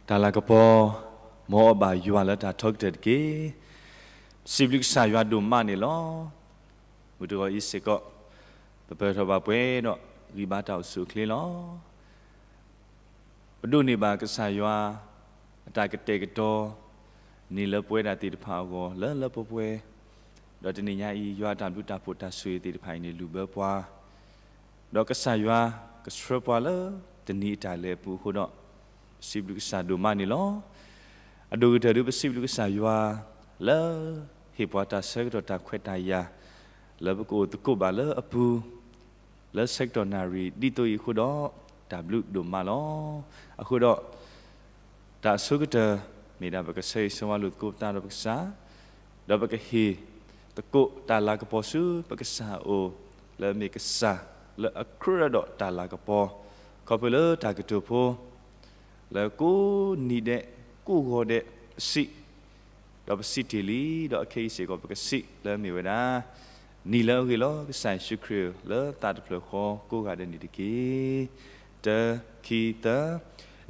တၢ်လၤကပီၤ မ်အဘၣ်ယွၤလၢတၢ်ထီကတၢၢ်တက့ၢ်. ပစံးဘျုးကစၢ်ယွၤဒိၣ်မးန့ၣ်လီၤ. မုၢ်တဂီၤအံၤစ့ၢ်ကီး ပပၢၤထီၣ်ဘၣ်ပှဲၤဒီး ဂံၢ်ဘါတၢ်အိၣ်ဆူၣ်အိၣ်ချ့လီၤ. ပဒိးန့ၢ်ဘၣ်ကစၢ်ယွၤ အတၢ်ကတဲာ်ကတီၤ န့ၢ်လၢပဝဲဒၣ်သ့ၣ်တဖၣ်အဂီၢ် လၢလၢပှဲၤပှဲၤ, ဒီးတနံၤညါအံၤ ယွၤအတၢ်ဘျုးတၢ်ဖှိၣ်တၢ်ဆိၣ်ဂ့ၤသ့ၣ်တဖၣ်အံၤန့ၣ် လူၤဘၢပှၤ ဒီးကစၢ်ယွၤကဆှၢပှၤလၢတနံၤအတၢ်လဲၤအပူၤအဃိဒီး ပစံးဘျုးကစၢ်ဒိၣ်မးန့ၣ်လီၤ. အဒိၣ်ကတၢၢ်ဒုးပစံးဘျုးကစၢ်ယွၤ လၢဟ့ၣ်ပှၤတၢ်ဆၢကတီၢ်တၢ်ခွဲးတၢ်ယာ် လၢပကအိၣ်သကိးဘၣ်လၢအပူၤ လၢဆၢကတီၢ်နၣ်ရံၣ်ဒ်သိးအံၤအဃိဒီး တၢ်ဘျုးဒိၣ်မးလီၤ. အဃိဒီး တၢ်အဆိကတၢၢ် မ့ၢ်ဒၣ်ပကဆၢဂ့ၤဆၢဝါလိာ်သကိးပသးဒီးပကစၢ်, ဒီးပကဟ့ၣ်သကိးတၢ်လၤကပီၤဆူပကစၢ်အအိၣ် လၢအမ့ၢ်ကစၢ်လၢအကြၢးဒီးတၢ်လၤကပီၤ, ခီဖျိလၢတၢ်ကတိၤဖိ လၢကိးနံၤဒဲး ကိးဂီၤဒဲး ပစံး ဒီးပစံးတ့ၢ်လံ, ဒီးအခဲအံၤစ့ၢ်ကီးပကစံးလၢအမ့ၢ်ဝဲဒၣ် နံၤလၢအဂ့ၤလီၤ ကစၢ်ယ့ၣ်ၡူးခရံာ်ဧၢ, လၢသးတဖျၢၣ်ဃီကိးဂၤဒဲးန့ၣ်တက့ၢ်. တၢ ခံ သၢ,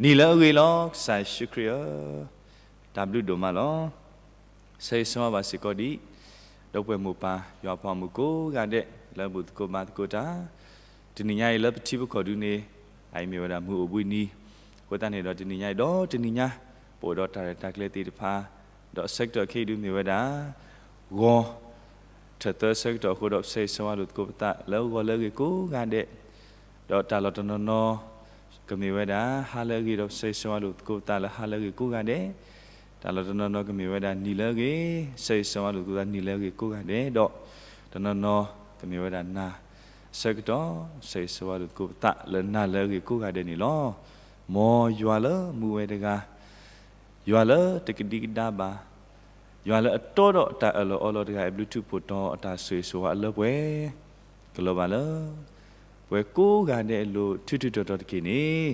နံၤလၢအဂ့ၤလီၤ ကစၢ်ယ့ၣ်ၡူးခရံာ်ဧၢ, တၢ်ဘျုးဒိၣ်မးလီၤ. ဆၢဂ့ၤဆၢဝါဘၣ်စ့ၢ်ကီးဒ် ဒီပုၢ်ဝဲၢ်မိၢ်ပၢ် ယွၤအပှၤဂီၢ်မုၢ်ကိးဂၤဒဲး လၢအဘူၣ်သကိးဘါသကိးတၢ်, တနံၤညါအံၤလၢပထံပကီၢ်ဒုန့ၣ် အအံၤမ့ၢ်ဝဲဒၣ်မုၢ်အိၣ်ဘှံးနံၤ, အဃိသတးန့ၣ်ဒီး တနံၤညါအံၤဒီးတနံၤညါ ပအိၣ်ဒီးတၢ်ရဲၣ်တၢ်ကျဲၤသ့ၣ်တဖၣ်, ဒီးအဆၢကတီၢ်ခဲအံၤဒုမ့ၢ်ဝဲဒၣ် ဂီၤ ထၢၣ်သၢဆၢကတီၢ်အဃိဒီး ပဆၢဂ့ၤဆၢဝါလိာ်သကိးပသး လၢဂီၤလၢအဂ့ၤကိးဂၤဒဲး, ဒီးတၢ်လီၢ်တနီၤနီၤ ကမ့ၢ်ဝဲဒၣ် ဟါလၢအဂ့ၤဒီး ပဆၢဂ့ၤဆၢဝါလိာ်သကိးပသးလၢဟါလၢအဂ့ၤကိးဂၤဒဲး, တၢ်လီၢ်တနီၤနီၤကမ့ၢ်ဝဲဒၣ်နံၤလၢအဂ့ၤ, ဆၢဂ့ၤဆၢဝါလိာ်သကိးပသးနံၤလၢအဂ့ၤကိးဂၤဒဲး, ဒီးတနီၤနီၤကမ့ၢ်ဝဲဒၣ်နၤအဆၢကတီၢ်, ဆၢဂ့ၤဆၢဝါလိာ်သကိးပသးလၢနၤလၢအဂ့ၤကိးဂၤဒဲးန့ၣ်လီၤ. မ်ယွၤလၢမူဝဲတဂၤ ယွၤလၢတကဒံကဒါဘၣ်, ယွၤလၢအတီဒီးတၢ်အၢၣ်လီၤအီလီၤတဂၤအံၤ ဘျုးထူးဖှိၣ်တီၤအတၢ်ဆိၣ်ဂ့ၤဆိၣ်ဝါအလၢပှဲၤ, ကလီၤဘၣ်လၢ ပဝဲကိးဂၤဒဲးအလိၤ ထူးထူးတီၤတီၤတက့ၢ်န့ၣ်,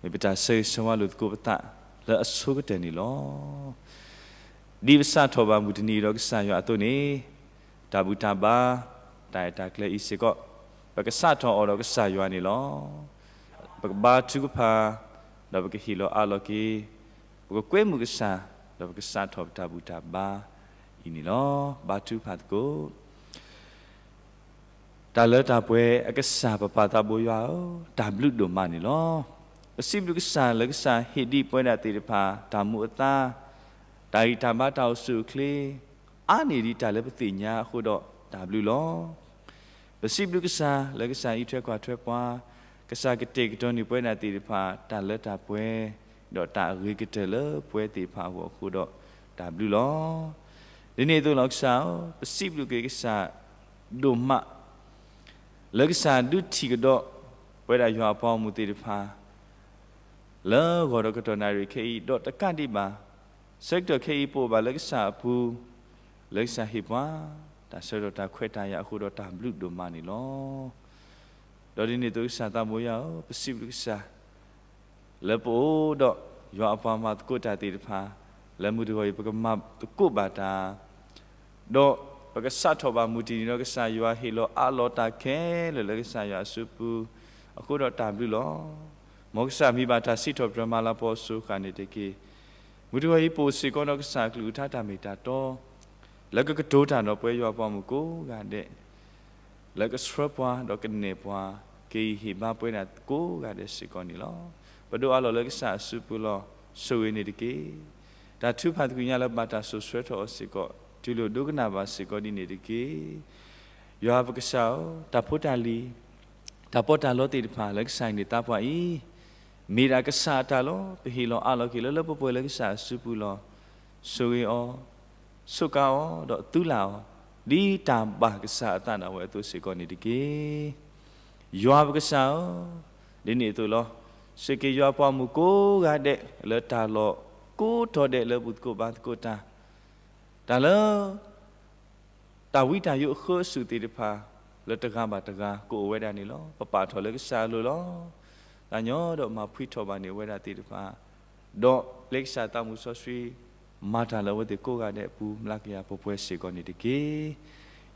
မ့ၢ်ပတၢ်ဆၢဂ့ၤဆၢဝါလိာ်သကိးပသးလၢအဆိကတၢၢ်န့ၣ်လီၤ. ဒ်ပစးထီၣ်ဘၣ်မုၢ်တနံၤဒီးကစၢ်ယွၤအသိးန့ၣ်, တၢ်ဘူၣ်တၢ်ဘါ တၢ်အဲၣ်တၢ်ကျဲအံၤစ့ၢ်ကီး ပကစးထီၣ်အီၤဒီးကစၢ်ယွၤန့ၣ်လီၤ. ပကဘါထုကဖၣ်, ဒီးပကဟ့ၣ်လီၤအးလီၤက့ၤ, ပကကွဲမုာ်ကစၢ်, ဒီးပကစးထီၣ်ပတၢ်ဘူၣ်တၢ်ဘါအံၤန့ၣ်လီၤ. ဘါထုကဖၣ်သကိး တၢ်လၢတၢ်ပှဲၤအကစၢ် ပပၢ်သးဘိယွၤဧၢ, တၢ်ဘျုးဒိၣ်မးန့ၣ်လီၤ. ပစံးဘျုးကစၢ်လၢကစၢ်ဟ့ၣ်ဒံးပဝဲဒၣ်သ့ၣ်တဖၣ် တၢ်မူအသါ, တၢ်ဂံၢ်တၢ်ဘါ တၢ်အိၣ်ဆူၣ်အိၣ်ချ့ အါန့ၢ်ဒံးတၢ်လၢပသ့ၣ်ညါအဃိဒီးတၢ်ဘျုးလီၤ. ပစံးဘျုးကစၢ်လၢကစၢ်အံးထွဲကွၢ်ထွဲပှၤ, ကစၢ်ကတဲာ်ကတီၤန့ၢ်ပဝဲဒၣ်သ့ၣ်တဖၣ် တၢ်လၢတၢ်ပှဲၤ, ဒီးတၢ်အဂ့ၤကတၢၢ်လၢပဝဲသ့ၣ်တဖၣ်အဂီၢ်အဃိဒီးတၢ်ဘျုးလီၤ. ဒ်န့ၣ်အသိးလီၤကစၢ်ဧၢ, ပစံးဘျုးက့ၤကစၢ်ဒိၣ်မး လၢကစၢ်ဒုးထံၣ်ကဒီး ပဝဲဒၣ်ယွၤအပှၤဂီၢ်မုၢ်သ့ၣ်တဖၣ် လၢဂီၤဒီးကတီၢ်နၣ်ရံၣ်ခဲအံၤ ဒီးတကးဒံးဘၣ် ဆၢကတီၢ်ခဲအံၤ ပအိၣ်ဘၣ်လၢကစၢ်အပူၤ, လၢကစၢ်ဟ့ၣ်ပှၤ တၢ်ဆၢကတီၢ်တၢ်ခွဲးတၢ်ယာ်အဃိဒီးတၢ်ဘျုးဒိၣ်မးန့ၣ်လီၤ. ဒီးဒ်န့ၣ်အသိးကစၢ်သးဘိယွၤဧၢ, ပစံးဘျုးကစၢ် လၢပအိၣ်ဒီးယွၤအပှၤမၤသကိးတၢ်သ့ၣ်တဖၣ်, လၢမုၢ်တဂီၤအံၤ ပကမၤသကိးဘၣ်တၢ် ဒီးပကစးထီၣ်ဘၣ်မုၢ်တနံၤဒီးကစၢ်ယွၤ ဟ့ၣ်လီၤအးလီၤတၢ်ခဲလၢာ်လၢကစၢ်ယွၤအစုပူၤအဃိဒီးတၢ်ဘျုးလီၤ. မ်ကစၢ်မံဘၣ်တၢ်စံးထီၣ်ပတြၢၤမၤလၤကပီၤအစိၤဃၣ်န့ၣ်တက့ၢ်. မုၢ်တဂီၤအံၤ ပအိၣ်စ့ၢ်ကီးဒီးကစၢ်အကလုၢ်ကထါတၢ်မ့ၢ်တၢ်တီ လၢကကတိၤတၢ်ဒီးပဝဲယွၤအပှၤဂီၢ်မုၢ်ကိးဂၤဒဲး လၢကဆှၢပှၤဒီးကနဲၣ်ပှၤ က့ၤဟ့ၣ်ဘါပဝဲဒၣ်ကိးဂၤဒဲးစ့ၢ်ကီးန့ၣ်လီၤ. ပဒိးအးလီၤလၢကစၢ်အစုပူၤလီၤ. ဆိၣ်ဂ့ၤန့ၣ်တက့ၢ်. တၢ်ထုကဖၣ်သ့ၣ်ညါလၢဘၣ်တၢ်စိာ်ဆှၢထီၣ်အီၤစ့ၢ်ကီး တူၢ်လိာ်ဒိကနၣ်ဘၣ်စ့ၢ်ကီးဒ်န့ၣ်တက့ၢ်. ယွၤပကစၢ်ဧၢ, တၢ်ဖိတၢ်လံၤ တၢ်ပီးတၢ်လီသ့ၣ်တဖၣ်လၢကစၢ်ဟ့ၣ်န့ၢ်သးပှၢ်အံၤ မ့ၢ်ဒၣ်ကစၢ်အတၢ်လီၤ. ပဟ့ၣ်လီၤအးလီၤက့ၤလၢလၢပှဲၤပှဲၤလၢကစၢ်အစုပူၤလီၤ. ဆိၣ်ဂ့ၤအီၤ, စူးကါအီၤဒီးသုလၢ်အီၤ ဒ်တၢ်ဘၣ်ကစၢ်အသးဒၣ်ဝဲအသိးစ့ၢ်ကီးန့ၣ်တက့ၢ်. ယွၤပကစၢ်ဧၢ, ဒ်န့ၣ်အသိးလီၤ. စ့ၢ်က့ၤယွၤပှၤဂီၢ်မုၢ်ကိးဂၤဒဲး လၢတၢ်လီၢ်ကိးတီၤဒဲးလၢဘူၣ်သကိးဘါသကိးတၢ်, တၢ်လၢ တၢ်ဝံတၢ်ယိးအဃၢအစူၣ်သ့ၣ်တဖၣ် လၢတဂၤဘၣ်တဂၤကအိၣ်ဝဲဒၣ်န့ၣ်လီၤ. ပပာ်ထီၣ်လၢကစၢ်အလိၤလီၤ. သးညီဒီးမၤဖှံထီၣ်ဘၣ်န့ၢ်ဝဲဒၣ်သ့ၣ်တဖၣ်, ဒီးလၢကစၢ်သးမုၢ်စီဆှံ မၤတၢ်လၢအဝဲသ့ၣ်ကိးဂၤဒဲးအပူၤ မျးကယၤပှဲၤပှဲၤစ့ၢ်ကီးန့ၣ်တက့ၢ်.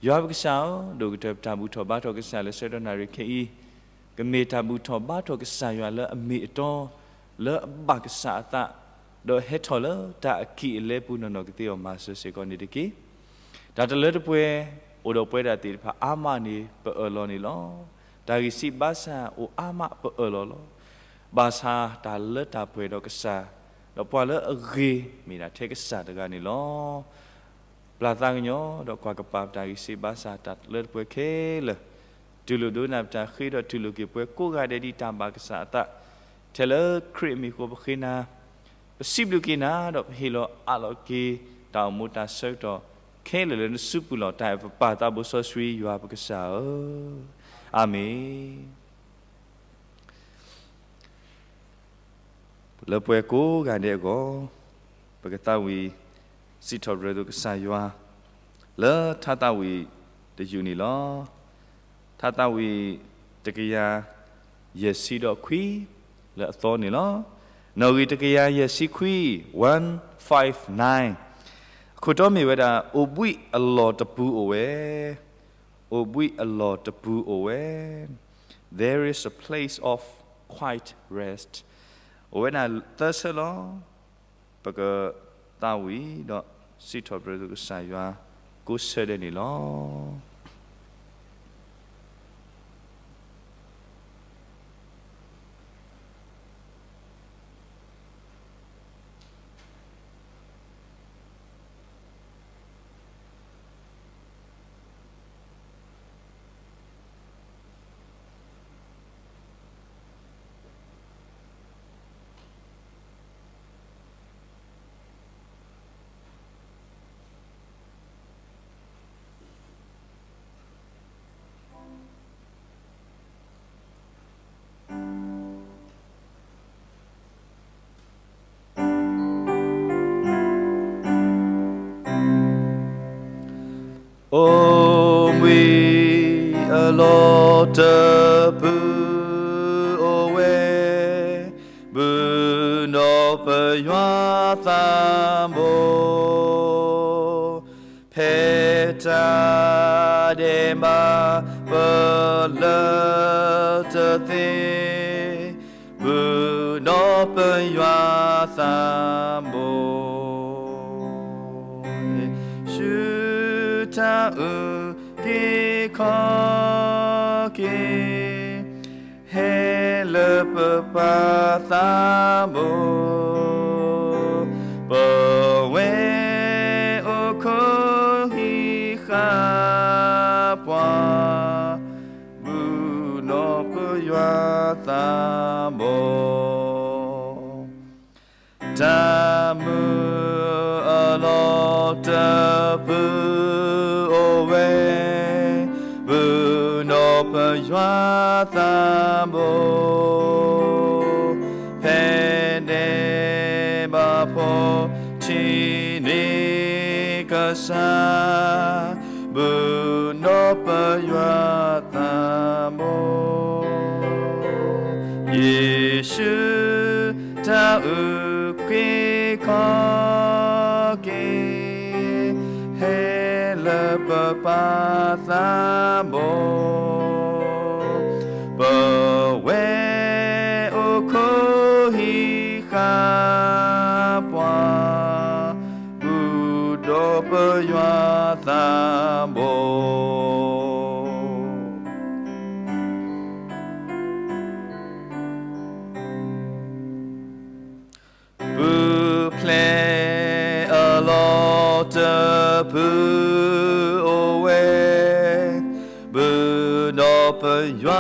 ယွၤပကစၢ်ဧၢ, ဒိၣ်ကတၢၢ်ပတၢ်ဘူၣ်ထီၣ်ဘါထီၣ်ကစၢ်လၢဆၢကတီၢ်နၣ်ရံၣ်ခဲအံၤ ကမ့ၢ်တၢ်ဘူၣ်ထီၣ်ဘါထီၣ်ကစၢ်ယွၤလၢအမ့ၢ်အတီ လၢအဘၣ်ကစၢ်အသး ဒီးဟဲထီၣ်လၢတၢ်အကံၢ်အလဲပူၤနီၢ်နီၢ်ကသ့အီၤမၤစၢၤစ့ၢ်ကီးန့ၣ်တက့ၢ်. တၢ်တလၢတပှဲၤ အိၣ်ဒီးပဝဲဒၣ်သ့ၣ်တဖၣ်အါမးန့ၣ် ပအၢၣ်လီၤန့ၣ်လီၤ. တၢ်ဂံၢ်စၢ်ဘါစၢ်အိၣ်အါမးပအၢၣ်လီၤလီၤ. ဘၣ်ဆၣ်တၢ်လၢတၢ်ပှဲၤဒီးကစၢ်, ဒီးပှၤလၢအဂ့ၤမ့ၢ်ဒၣ်ထဲကစၢ်တဂၤန့ၣ်လီၤ. ပျၢ်သးကညီၤဒီးကွၢ်ကပၤပတၢ်ဂံၢ်စၢ်ဘါစၢ်တၢ်လၢတပှဲၤခဲလၢာ်, တူၢ်လိာ်ဒိကနၣ်ပတၢ်ဃ့ဒီးတူၢ်လိာ်က့ၤပှၤကိးဂၤဒဲးဒ်တၢ်ဘၣ်ကစၢ်အသး, ထဲလၢခရံာ်အမံၤအဃိပဃ့နၤ, ပစံးဘျုးက့ၤနၤဒီးပဟ့ၣ်လီၤအးလီၤက့ၤ တၢ်အိၣ်မူတၢ်ဆၢကတီၢ်ခဲလၢာ်လၢနစုပူၤလီၤ. တၢ်အဲၣ်ပပၢ်သးဘိစီဆှံယွၤပကစၢ်ဧၢ, အၤမ့ၣ်. လၢပှၤကိးဂၤဒဲးအဂီၢ်, ပကသးဝံၣ်စံးထီၣ်ပတြၢၤအသိးကစၢ်ယွၤ, လၢထါသးဝံၣ်တယုၢ်န့ၣ်လီၤ. ထါသးဝံၣ်တကယၤယဲၢ်ဆံဒီးခွံလၢအသီန့ၣ်လီၤ. နီၣ်ဂံၢ်တကယၤယဲၢ်ဆံခွံ, one five nine, အခိၣ်တီမ့ၢ်ဝဲဒၣ် အိၣ်ဘှံးအလီၢ်တပူၤအိၣ်ဝဲ, အိၣ်ဘှံးအလီၢ်တပူၤအိၣ်ဝဲ, There is a place of quiet rest, အိၣ်ဝဲဒၣ်သၢဆၢလီၤ. ပကသးဝံၣ်ဒီးစံးထီၣ်ပတြၢၤအသိးကစၢ်ယွၤကိးဆၢဒဲးန့ၣ်လီၤ. အိၣ်ဘှံးအလီၢ်တပူၤအိၣ်ဝဲ, ဘုၣ်ဒီးပယွၤသးဘိ, ဖဲတၢ်ဒဲးဘးပလၢတသ့, ဘုၣ်ဒီးပယွၤသးဘိ, ဆူတၢ်အုၣ်က့ၤခီၣ်က့ၤ ဟဲလၢပပၢ်သးဘိ, ပဝဲအိၣ်ခိးဟံးဃာ်ပှၤ, ဘုၣ်ဒီးပယွၤသးဘိ. တၢ်မုၢ်အလီၢ်တပူၤအိၣ်ဝဲ, ဘုၣ်ဒီးပယွၤသးဘိ, ဖဲဒဲးဘးဖိထံၣ်န့ၢ်ကစၢ်, ဘုၣ်ဒီးပယွၤသးဘိ. ယ့ၣ်ၡူးတၢ်အုၣ်က့ၤခီၣ်က့ၤ, ဟဲလၢပပၢ်သးဘိ, ပဝဲအိၣ်ခိးဟံးဃာ်ပှၤ, ဘုၣ်ဒီးပယွၤသးဘိ. ပူၤဖျဲးအလီၢ်တပူၤအိၣ်ဝဲ, ဘုၣ်ဒီးပယွၤ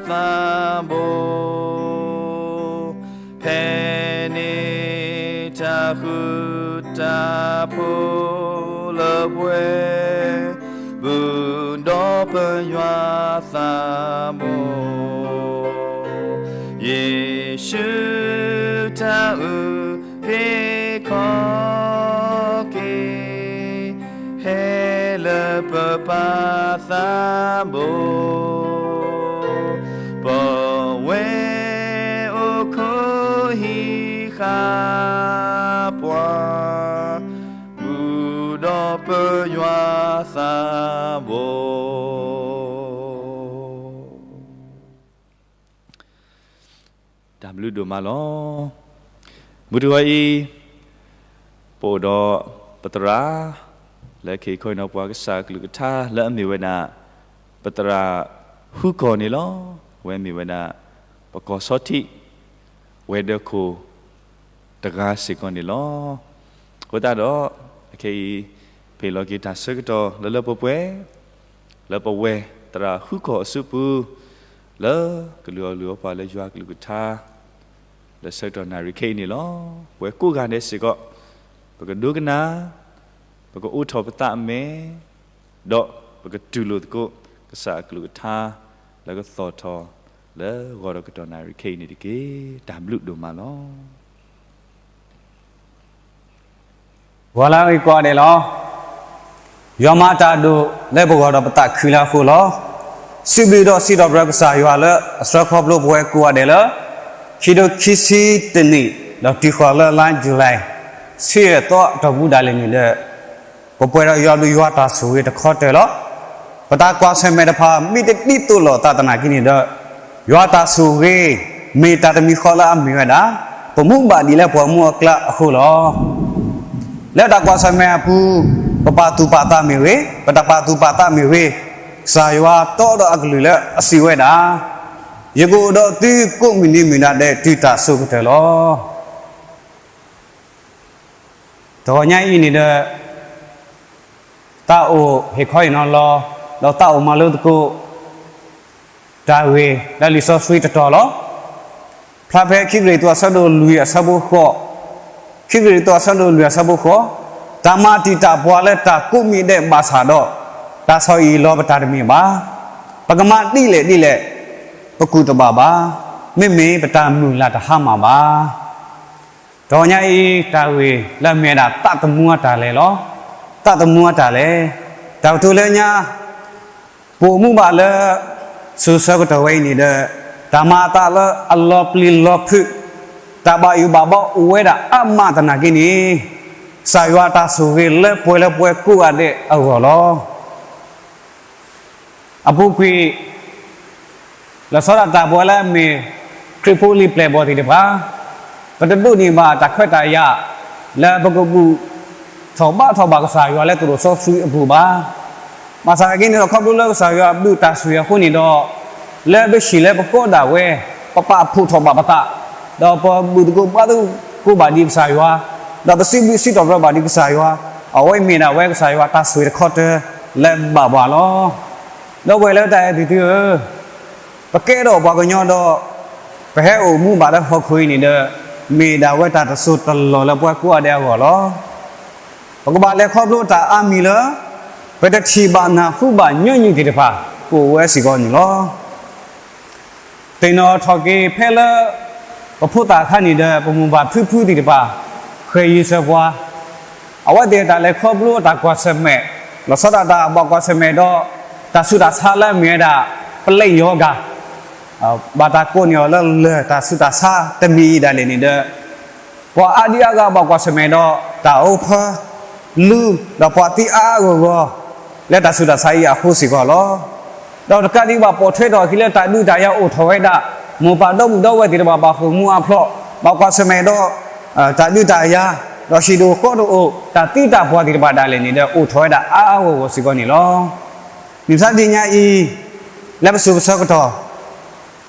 သးဘိ, ဖဲန့ၣ်တၢ်ဃူတၢ်ဖိးလၢပှဲၤ, ဘုၣ်ဒီးပယွၤသးဘိ. ယ့ၣ်ၡူးတၢ်အုၣ်က့ၤခီၣ်က့ၤ, ဟဲလၢပပၢ်သးဘိ, ပဝဲအိၣ်ခိးဟံးဃာ်ပှၤ, ဘုၣ်ဒီးပယွၤသးဘိ. တၢ်ဘျုးဒိၣ်မးလီၤ. မုၢ်တဂီၤအံၤ, ပအိၣ်ဒီးပသရၣ် လၢခဲအံၤခီအံၤနီၤ ပှၤကစၢ်အကလုၢ်ကထါလၢအမ့ၢ်ဝဲဒၣ် ပသရၣ်ဟူကီၢ်န့ၣ်လီၤ. အဝဲမ့ၢ်ဝဲဒၣ် ပကီၢ်ဆီထံး ဝဲၤဒၢးခိၣ်တဂၤစ့ၢ်ကီးန့ၣ်လီၤ. အဃိသတးဒီး အခဲအံၤ ပဟ့ၣ်လီၤက့ၤတၢ်ဆၢကတီၢ်လၢလၢပှဲၤပှဲၤ လၢပဝဲၢ်သရၣ်ဟူကီၢ်အစုပူၤ လၢကလုၢ်အီၣ်လုၢ်အီပှၤလၢယွၤအကလုၢ်ကထါ လၢဆၢကတီၢ်နၣ်ရံၣ်ခဲအံၤန့ၣ်လီၤ. ပဝဲကိးဂၤဒဲးစ့ၢ်ကီး ပကဒိကနၣ်, ပကအိးထီၣ်ပသးအမဲာ်, ဒီးပကတူၢ်လိာ်သကိး ကစၢ်အကလုၢ်ကထါ လၢကသီၣ်ထီၣ် လၢဂီၤဒီးကတီၢ်နၣ်ရံၣ်ခဲအံၤန့ၣ်တက့ၢ်. တၢ်ဘျုးဒိၣ်မးလီၤ. ဂီၤလၢအဂ့ၤကိးဂၤဒဲးလီၤ. ယွၤမၤတၢ်ဒိၣ်လၢပဂီၢ်ဒီးပသးခုလၢအဃိလီၤ. စံးဘျုးဒီးစံးထီၣ်ပတြၢၤကစၢ်ယွၤလၢအဆှၢခီဖျိပဝဲကိးဂၤဒဲးလၢ ခံကထိခံဆံတနံၣ် ဒီးတုၤဃီၤလၢလါယူၤလံ ဆံယဲၢ်သီအတီၢ်ပူၤဒၣ်လဲာ်န့ၣ်ဒီး ပပှဲၤဒီးယွၤဘျုးယွၤတၢ်ဆိၣ်ဂ့ၤတခီတၢၢ်လီၤ. ပတၢ်ကွၢ်ဆၢၣ်မဲာ်တဖၣ် မ့ၢ်တဒ်သိးလိာ်သးသနာ်က့န့ၣ်ဒီး ယွၤတၢ်ဆိၣ်ဂ့ၤ မ့ၢ်တၢ်တမံၤဃီလၢအမ့ၢ်ဝဲဒၣ် ပမူဘၣ်ဒံးလၢပှၤမူအကျါအဃိလီၤ. လၢတၢ်ကွၢ်ဆၢၣ်မဲာ်အပူၤ ပပာ်သူၣ်ပာ်သးမ့ၢ်ဂ့ၤ, ပတပာ်သူၣ်ပာ်သးမ့ၢ်ဂ့ၤ, ကစၢ်ယွၤတီဒီးအကလုၢ်လၢအစံးဝဲဒၣ်, ယကအိၣ်ဒီးသုကိးမုၢ်နံၤမုၢ်နၤဒဲးတုၤတၢ်ဆိကတၢၢ်လီၤ. တဂီၤညါအံၤန့ၣ်ဒီး သးအိၣ်ဟ့ၣ်ခီဟ့ၣ်နီၤလီၤ, ဒီးသးအိၣ်မၤလိသကိး တၢ်ဂ့ၢ်လၢလံာ်စီဆှံတတီၤလီၤ. ဖျါဖဲခံကရံၣ်သူးအဆၢဒိၣ်လွံၢ်အဆၢဖိဃိး, ခံကရံၣ်သူးအဆၢဒိၣ်လွံၢ်အဆၢဖိဃိး, တၢ်မၤတံာ်တာ်ပှၤလၢတၢ်ကိးမံၤဒဲးဘၣ်ဆၣ်ဒီး, တၢ်ဆီၣ်အံၣ်လီၤပတၢ်တမ့ၢ်ဘၣ်. ပကမၤဒ်လဲၣ်ဒ်လဲၣ်, ပကူၣ်တဘၣ်ဘၣ်. မ့မ့ၢ်ပတၢ်မုၢ်လၢ်တဟါမၢ်ဘၣ်. တဂီၤညါအံၤ တၢ်ဂ့ၢ်လၢအမ့ၢ်ဝဲဒၣ်သးသမူအတၢ်လဲၤလီၤ. သးသမူအတၢ်လဲၤ, တၢ်ကတိၤလၢညါ ပအိၣ်မူဘၣ်လၢ စိၤဆၢကတီၢ်ဝဲအံၤန့ၣ်ဒီး တၢ်မၤအသးလၢအလီၤပျံၤလီၤဖုး, တၢ်ဘၣ်ယိၣ်ဘၣ်ဘီအိၣ်ဝဲဒၣ်အါမးသနာ်က့န့ၣ်, ကစၢ်ယွၤတၢ်ဆိၣ်ဂ့ၤလၢပှဲၤလၢပှဲၤကိးဂၤဒဲးအဂီၢ်လီၤ. အပူၤကွံာ် လီၤဆီဒၣ်တၢ်ပဝဲလၢအမ့ၢ် ခရံာ်ဖိလံာ်ပျဲၢ်ဘီၣ်သ့ၣ်တဖၣ်, ပတဒိးန့ၢ်ဘၣ်တၢ်ခွဲးတၢ်ယာ် လၢပကဘူၣ်ထီၣ်ဘါထီၣ်ဘၣ်ကစၢ်ယွၤလၢသရိာ်စီဆှံအပူၤဘၣ်. ဘၣ်ဆၣ်သနာ်က့န့ၣ်ဒီး ခီဖျိလၢကစၢ်ယွၤအဘျုးတၢ်ဆိၣ်ဂ့ၤအဃိန့ၣ်ဒီး, လၢပဟံၣ်လၢပဃီဒၣ်ဝဲ, ပပာ်ဖှိၣ်ထီၣ်ဘၣ်ပသး, ဒီးပဘူၣ်သကိးဘါသကိးဘၣ်ဒံးကစၢ်ယွၤ, ဒီးပစံးဘျုးစံးထီၣ်ပတြၢၤဘၣ်ဒံးကစၢ်ယွၤ, အဝဲမ့ၢ်ဒၣ်ဝဲကစၢ်ယွၤတၢ်ဆိၣ်ဂ့ၤတခီတၢၢ်လၢဘၣ်ပှၤလီၤ. ဒီပုၢ်ဝဲၢ်လၢတၢ်အဲၣ်သုသုဧၢ, ပကဲထီၣ်ပှၤကညီဒီး ပဟဲအိၣ်မူဘၣ်လၢဟီၣ်ခိၣ်အံၤန့ၣ်ဒီး, မ့ၢ်ဒၣ်ဝဲတၢ်တစိၢ်တလီၢ်လၢပှၤကိးဂၤဒဲးအဂီၢ်လီၤ. ပကဘၣ်လဲၤခီဖျိတၢ်အါမံၤလၢ ပတထံၣ်ဘၣ်နၢ်ဟူဘၣ်ညီနုၢ်သ့ၣ်တဖၣ် ကအိၣ်ဝဲစ့ၢ်ကီးန့ၣ်လီၤ. သ့ၣ်နီၣ်ထီၣ်က့ၤဖဲလၢ ပဖိသၣ်အခါန့ၣ်ဒီး ပမိၢ်ပၢ်ဖုဖုသ့ၣ်တဖၣ် ဃ့ယံၤဆၢပှၤ, အဝဲသ့ၣ်တၢ်လဲၤခီဖျိတၢ်ကွၢ်ဆၢၣ်မဲာ်, လီၤဆီဒၣ်တၢ်ဘၣ်ကွၢ်ဆၢၣ်မဲာ်ဒီး တၢ်ဆူးတၢ်ဆါလၢအမ့ၢ်ဝဲဒၣ် ပလံာ်ယီၤဂၤ ဘၣ်တၢ်ကိးန့ၢ်အီၤလၢလၢၢ်တၢ်ဆူးတၢ်ဆါတမံၤအံၤဒၣ်လဲာ်န့ၣ်ဒီး, ပှၤအါဒံအါဂၤဘၣ်ကွၢ်ဆၢၣ်မဲာ်ဒီး တၢ်အိၣ်ဖၢလူ, ဒီးပှၤသံအါအါဂီၢ်ဂီၢ် လၢတၢ်ဆူးတၢ်ဆါအံၤအဃိစ့ၢ်ကီးလီၤ. ဒီးတကးဒံးဘၣ်ပိာ်ထွဲထီၣ်အခံလၢတၢ်ဒုးတၢ်ယၤအိၣ်ထီၣ်ဝဲဒၣ်, မိၢ်ပၢ်ဒီပုၢ်ဒီဝဲၢ်သ့ၣ်တဖၣ်ဘၣ်ဃုာ်မူအဖျိး, ဘၣ်ကွၢ်ဆၢၣ်မဲာ်ဒီး တၢ်ဒုးတၢ်ယၤ, ဒီးဟံၣ်တအိၣ်ဃီတအိၣ် တၢ်သံတၢ်ပှၢ်သ့ၣ်တဖၣ်ဒၣ်လဲာ်န့ၣ်ဒီး အိၣ်ထီၣ်ဝဲဒၣ်အါအါဂီၢ်ဂီၢ်စ့ၢ်ကီးန့ၣ်လီၤ. မုၢ်မဆါတနံၤညါအံၤ, လၢပစိၤပဆၢကတီၢ်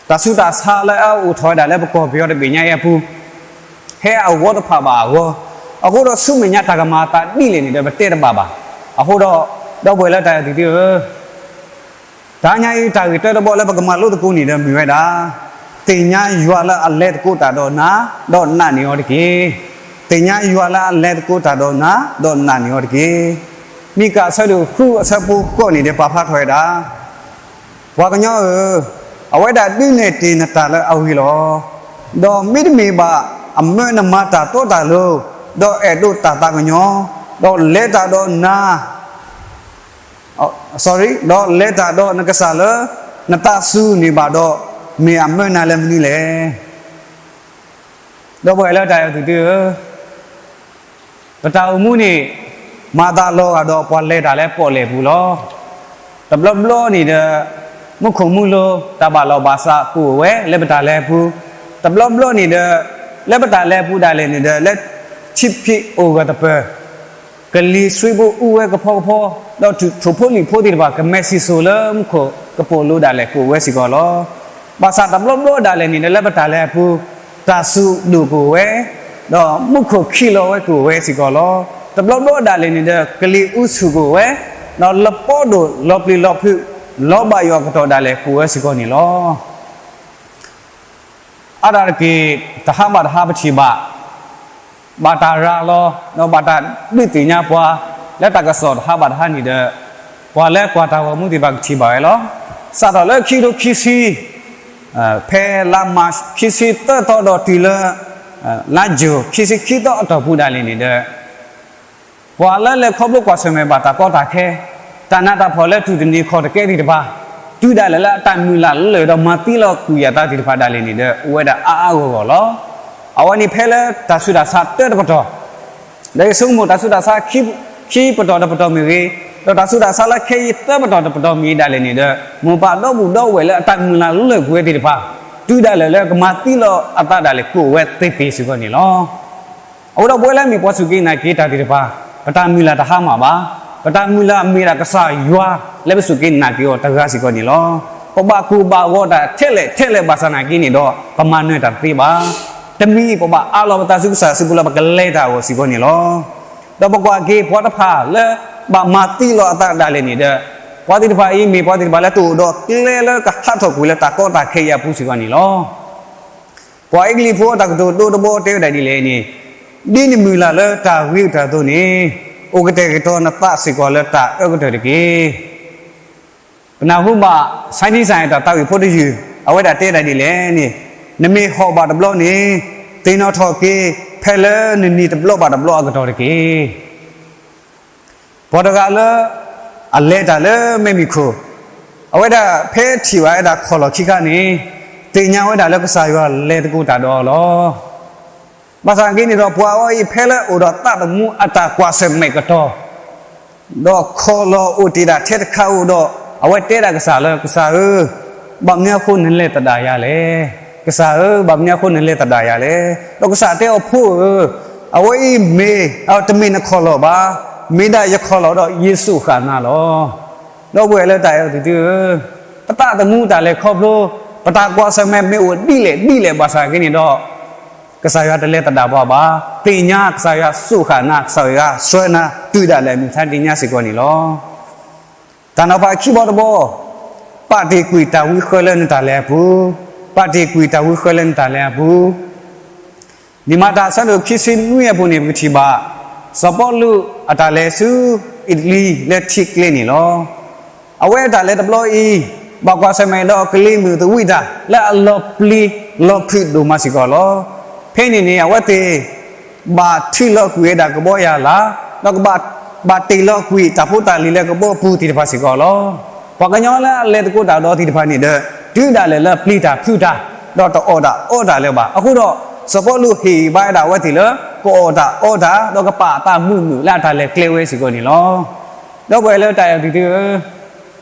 တၢ်ဆူးတၢ်ဆါလၢအအိၣ်ထီၣ်ဝဲဒၣ်လၢပကီၢ်ပယီၤတဘ့ၣ်ညါအံၤအပူၤ, ဟဲအဂီၢ်တဖၣ်ဘၣ်အဂီၢ်, အဃိဒီးဆူမဲာ်ညါတၢ်ကမၤအသးဒ်လဲၣ်န့ၣ်ဒီး ပတဲတဘၣ်ဘၣ်. အဃိဒီး ဒီပုၢ်ဝဲၢ်လၢတၢ်အဲၣ်သုသုဧၢ, တနံၤအံၤတၢ်ဂ့ၢ်တၢတဘီလၢပကမၤလိသကိးန့ၣ်ဒီးမ့ၢ်ဝဲဒၣ်, သ့ၣ်ညါယွၤလၢအလဲၤသကိးတၢ်ဒီးနၤ, ဒီးနာ်န့ၢ်အီၤတက့ၢ်. သ့ၣ်ညါယွၤလၢအလဲၤသကိးတၢ်ဒီးနၤ, ဒီးနာ်န့ၢ်အီၤတက့ၢ်. မံကၤအဆၢဒိၣ်ဃုအဆၢဖိဃိးန့ၣ်ဒီးပာ်ဖျါထီၣ်ဝဲဒၣ်, ပှၤကညီဧၢ, အဝဲဒၣ်ဒုးနဲၣ်တ့ၢ်နတၢ်လၢအဂ့ၤလီၤ. ဒီးမ့တမ့ၢ်ဘၣ်အမၢနမၤတၢ်တီတၢ်လိၤ, ဒီးအဲၣ်ဒိးတၢ်သးကညီၤ, ဒီးလဲၤတၢ်ဒီးနၤ sorry, ဒီးလဲၤတၢ်ဒီးနကစၢ်လၢ နသးစူၤန့ၢ်ဘၣ်ဒီး, မ့ၢ်အမၢနၤလၢမနုၤလဲၣ်. ဒီပုၢ်ဝဲၢ်လၢတၢ်အဲၣ်သုသုဧၢ, ပတၢ်အိၣ်မူန့ၣ် မၤသးလီၤဂာ်ဒီးပှၤလဲၤတၢ်လၢပီၣ်လဲၣ်ပူၤလီၤ. တဘျီဘျီန့ၣ်ဒီး မူခိၣ်မူလိၤ တၢ်ဘၣ်လီၢ်ဘၣ်စးကအိၣ်ဝဲလၢပတၢ်လဲၤအပူၤ, တဘျီဘျီန့ၣ်ဒီး လၢပတၢ်လဲၤအပူၤဒၣ်လဲာ်န့ၣ်ဒီး လၢထံဖံးအိၣ်ဂၢၢ်တပၢၢ်, ကလံၤဆှံဘိအူဝဲကဖီကဖီ, ဒီးထိၣ်ဖိလံၣ်ဖိသ့ၣ်တဖၣ်ကမဲာ်စံၣ်စိၤလၢမူခိၣ်ကပိာ်လိၤဒၣ်လဲာ်ကအိၣ်ဝဲစ့ၢ်ကီးလီၤ. ဘၣ်ဆၣ်တဘျီဘျီဒၣ်လဲာ်န့ၣ်ဒီး လၢပတၢ်လဲၤအပူၤ, တၢ်စူၤဒိၣ်ကအိၣ်ဝဲ, ဒီးမူခိၣ်ခံးလီၤဝဲကအိၣ်ဝဲစ့ၢ်ကီးလီၤ. တဘျီဘျီဒၣ်လဲာ်န့ၣ်ဒီး ကလံၤအူဆူၣ်ကအိၣ်ဝဲ, ဒီးလပီဒိၣ်လီၤပျံၤလီၤဖုး, လီၤဘၣ်ယွၤအကတီၢ်ဒၣ်လဲာ်ကအိၣ်ဝဲစ့ၢ်ကီးန့ၣ်လီၤ. အါတက့ၢ် တဟါဘၣ်တဟါပထံၣ်ဘၣ်, ဘၣ်တၢ်ရၤလီၤ ဒီးဘၣ်တၢ်ဒုးသ့ၣ်ညါပှၤ လၢတၢ်ကစီၣ်တဟါဘၣ်တဟါန့ၣ်ဒီး, ပှၤလၢကွၢ်တၢ်ဂီၤမူသ့ၣ်တဖၣ်ကထံၣ်ဘၣ်ဝဲလီၤ. စးထီၣ်လၢခံကထိခံဆံ, ဖဲလါမၢ်ၡး ခံဆံသၢသီဒီးတုၤလၢ လါယူၤ ခံဆံခံသီအတီၢ်ပူၤဒၣ်လဲာ်န့ၣ်ဒီး ပှၤလၢလဲၤခီဖျိကွၢ်ဆၢၣ်မဲာ်ဘၣ်တၢ်ကီတၢ်ခဲ, တၢ်နးတၢ်ဖှီၣ်လၢတူၢ်တနံၤခီၣ်တကဲသ့ၣ်တဖၣ်, တုၤဒၣ်လဲာ်လၢအတၢ်မုၢ်လၢ်လၢာ်ဒီးမၤသံလီၤကွံာ်အသးသ့ၣ်တဖၣ်ဒၣ်လဲာ်န့ၣ်ဒီး အိၣ်ဝဲဒၣ်အါအါဂီၢ်ဂီၢ်လီၤ. အဝဲန့ၣ်ဖဲလၢတၢ်ဆူးတၢ်ဆါတၢတပတီၢ်, ဒီးယဆိကမိၣ်တၢ်ဆူးတၢ်ဆါခံပတီၢ်တပတီၢ်မ့ၢ်ဂ့ၤ, ဒီးတၢ်ဆူးတၢ်ဆါလၢခဲအံၤသၢပတီၢ်တပတီၢ်မ့ၢ်ဒၣ်လဲာ်န့ၣ်ဒီး မိၢ်ပၢ်ဒီပုၢ်ဒီဝဲၢ်လၢအတၢ်မုၢ်လၢ်လၢာ်ကွံာ်ဝဲသ့ၣ်တဖၣ်, တုၤဒၣ်လဲာ်လၢကမၤသံလီၤအသးဒၣ်လဲာ်ကအိၣ်ဝဲသ့သ့စ့ၢ်ကီးန့ၣ်လီၤ. အဃိဒီးပဝဲလၢအမ့ၢ်ပှၤစူၢ်က့ၤနာ်က့ၤတၢ်သ့ၣ်တဖၣ်, ပတၢ်မုၢ်လၢ်တဟါမၢ်ဘၣ်. ပတၢ်မုၢ်လၢ်မ့ၢ်ဒၣ်ကစၢ်ယွၤလၢပစူၢ်က့ၤနာ်က့ၤအီၤတဂၤစ့ၢ်ကီးန့ၣ်လီၤ. ပဘၣ်ကိၢ်ဘၣ်ဂီၤတၢ်ထဲလဲၣ်ထဲလဲၣ်ဘၣ်ဆၣ်နာ်က့န့ၣ်ဒီး ပမၤနၢၤတၢ်တသ့ဘၣ်. တမံၤပဘၣ်အးလီၤပသးဆူကစၢ်အစုပူၤလၢပကလဲၤတၢ်အဂီၢ်စ့ၢ်ကီးန့ၣ်လီၤ. ဒီးပကွၢ်က့ၤပှၤတဖၣ်လၢဘၣ်မၤသံလီၤအသးဒၣ်လဲာ်န့ၣ်ဒီး, ပှၤသ့ၣ်တဖၣ်အံၤမ့ၢ်ပှၤသ့ၣ်တဖၣ်လၢတအိၣ်ဒီးကျဲလၢကဟးထီၣ်ကွံာ်လၢတၢ်ကီတၢ်ခဲအံၤအပူၤစ့ၢ်ကီးန့ၣ်လီၤ. ပှၤအ့ကလံးဖိအတၢ်ကတိၤဒိတဘီတဲဝဲဒၣ်ဒ်လဲၣ်န့ၣ်, ဒ်နမုၢ်လၢ်လၢတၢ်ဂ့ၤအတၢ်အသိးန့ၣ်, အိၣ်ကတဲာ်ကတီၤနသးစ့ၢ်ကီးလၢတၢ်အၢကတၢၢ်တက့ၢ်. ပနၢ်ဟူဘၣ် ဆါနံစၣ်တၢ်သးဝံၣ်ဖိတယုၢ်, အဝဲဒၣ်တဲဒၣ်ဒ်လဲၣ်န့ၣ်, နမ့ၢ်ဟီၣ်ဘၣ်တဘျီန့ၣ်, သ့ၣ်နီၣ်ထီၣ်က့ၤ ဖဲလၢနနံၤတဘျီဘၣ်တဘျီအကတီၢ်တက့ၢ်. ပှၤတဂၤလၢ အလဲၤတၢ်လၢမဲးမုၢ်ခိၣ်, အဝဲဒၣ်ဖဲထံၣ်ဘၣ်ဝဲဒၣ်ခီၣ်လီၢ်ခံခါန့ၣ်, သ့ၣ်ညါဝဲဒၣ်လၢကစၢ်ယွၤလဲၤသကိးတၢ်ဒီးအီၤလီၤ. ဘၣ်ဆၣ်က့န့ၣ်ဒီး ပှၤအံၤဖဲလၢအိၣ်ဒီးသးသမူအတၢ်ကွၢ်ဆၢၣ်မဲာ်ကတီၢ်, ဒီးခီၣ်လီၢ်အိၣ်တ့ၢ်ဒၣ်ထဲတခါဧိၤဒီး, အဝဲတဲဒၣ်ကစၢ်လၢ ကစၢ်ဧၢ, ဘၣ်မနုၤအဃိနလဲၤသဒၣ်ယၤလဲၣ်. ကစၢ်ဧၢ, ဘၣ်မနုၤအဃိနလဲၤသဒၣ်ယၤလဲၣ်. ဒီးကစၢ်တဲအီၤ ဖိဧၢ, အဝဲအံၤမ့ၢ်, တမ့ၢ်နခီၣ်လီၢ်ဘၣ်, မ့ၢ်ဒၣ်ယခီၣ်လီၢ်ဒီးယ့ၣ်ၡူးဃၣ်နၤလီၤ. ဒီပုၢ်ဝဲၢ်လၢတၢ်အဲၣ်အီၤသ့ၣ်သုဧၢ, ပသးသမူတၢ်လဲၤခီဖျိ, ပတၢ်ကွၢ်ဆၢၣ်မဲာ်မ့ၢ်အိၣ်ဒ်လဲၣ်ဒ်လဲၣ်ဘၣ်ဆၣ်က့န့ၣ်ဒီး, ကစၢ်ယွၤတလဲၤသဒၣ်ပှၤဘၣ်. သ့ၣ်ညါကစၢ်ယွၤစိာ်ဃာ်နၤ, ကစၢ်ယွၤဆှၢနၤ, တုၤဒၣ်လဲာ်မုၢ်ဆါတနံၤညါစ့ၢ်ကီးန့ၣ်လီၤ. တၢ်နီၤဖးခံဘီတဘီ, ပာ်တ့ၢ်ကွံာ်တၢ်ဝံဃၢလၢနတၢ်လဲၤအပူၤ, ပာ်တ့ၢ်ကွံာ်တၢ်ဝံဃၢလၢနတၢ်လဲၤအပူၤ. လံာ်မၤတၢ်အဆၢဒိၣ်ခံဆံနွံအပူၤန့ၣ် ပကထံၣ်ဘၣ်, စီၤပီလူးအတၢ်လဲၤဆူအ့တလံလၢထံကျဲန့ၣ်လီၤ. အဝဲအတၢ်လဲၤတဘျီအံၤ, ဘၣ်ကွၢ်ဆၢၣ်မဲာ်ဒီးကလံၤမုၢ်သဝံတၢ် လၢအလီၤပျံၤလီၤဖုးဒိၣ်မးစ့ၢ်ကီးလီၤ. ဖဲန့ၣ်န့ၣ် အဝဲသ့ၣ် ဘၣ်ထုးလီၤကွံာ်ဝဲဒၣ်ကဘီယၤလၤ, ဒီးကဘၣ်တ့ၢ်လီၤကွံာ်တၢ်ဖိတၢ်လံၤလၢကဘီပူၤသ့ၣ်တဖၣ်စ့ၢ်ကီးလီၤ. ပှၤကညီလၢအလဲၤသကိးတၢ်ဒီးသ့ၣ်တဖၣ်န့ၣ်ဒီး တုၤဒၣ်လဲာ်လၢပျံၤတၢ်ဖုးတၢ်, ဒီးတအီၣ်တၢ်အီတၢ်လၢၤဘၣ်. အဃိဒီး စီၤပီလူးဟ့ၣ်ဂံၢ်ဘါဝဲဒၣ်အဝဲသ့ၣ်လၢ ကအီၣ်တၢ်အီတၢ် ဒီးကပာ်အသးမုာ်မုာ်လၢအတၢ်လဲၤကျဲဝဲစ့ၢ်ကီးန့ၣ်လီၤ. ဒီပုၢ်ဝဲၢ်လၢတၢ်အဲၣ်အီၤသ့ၣ်သုဧၢ,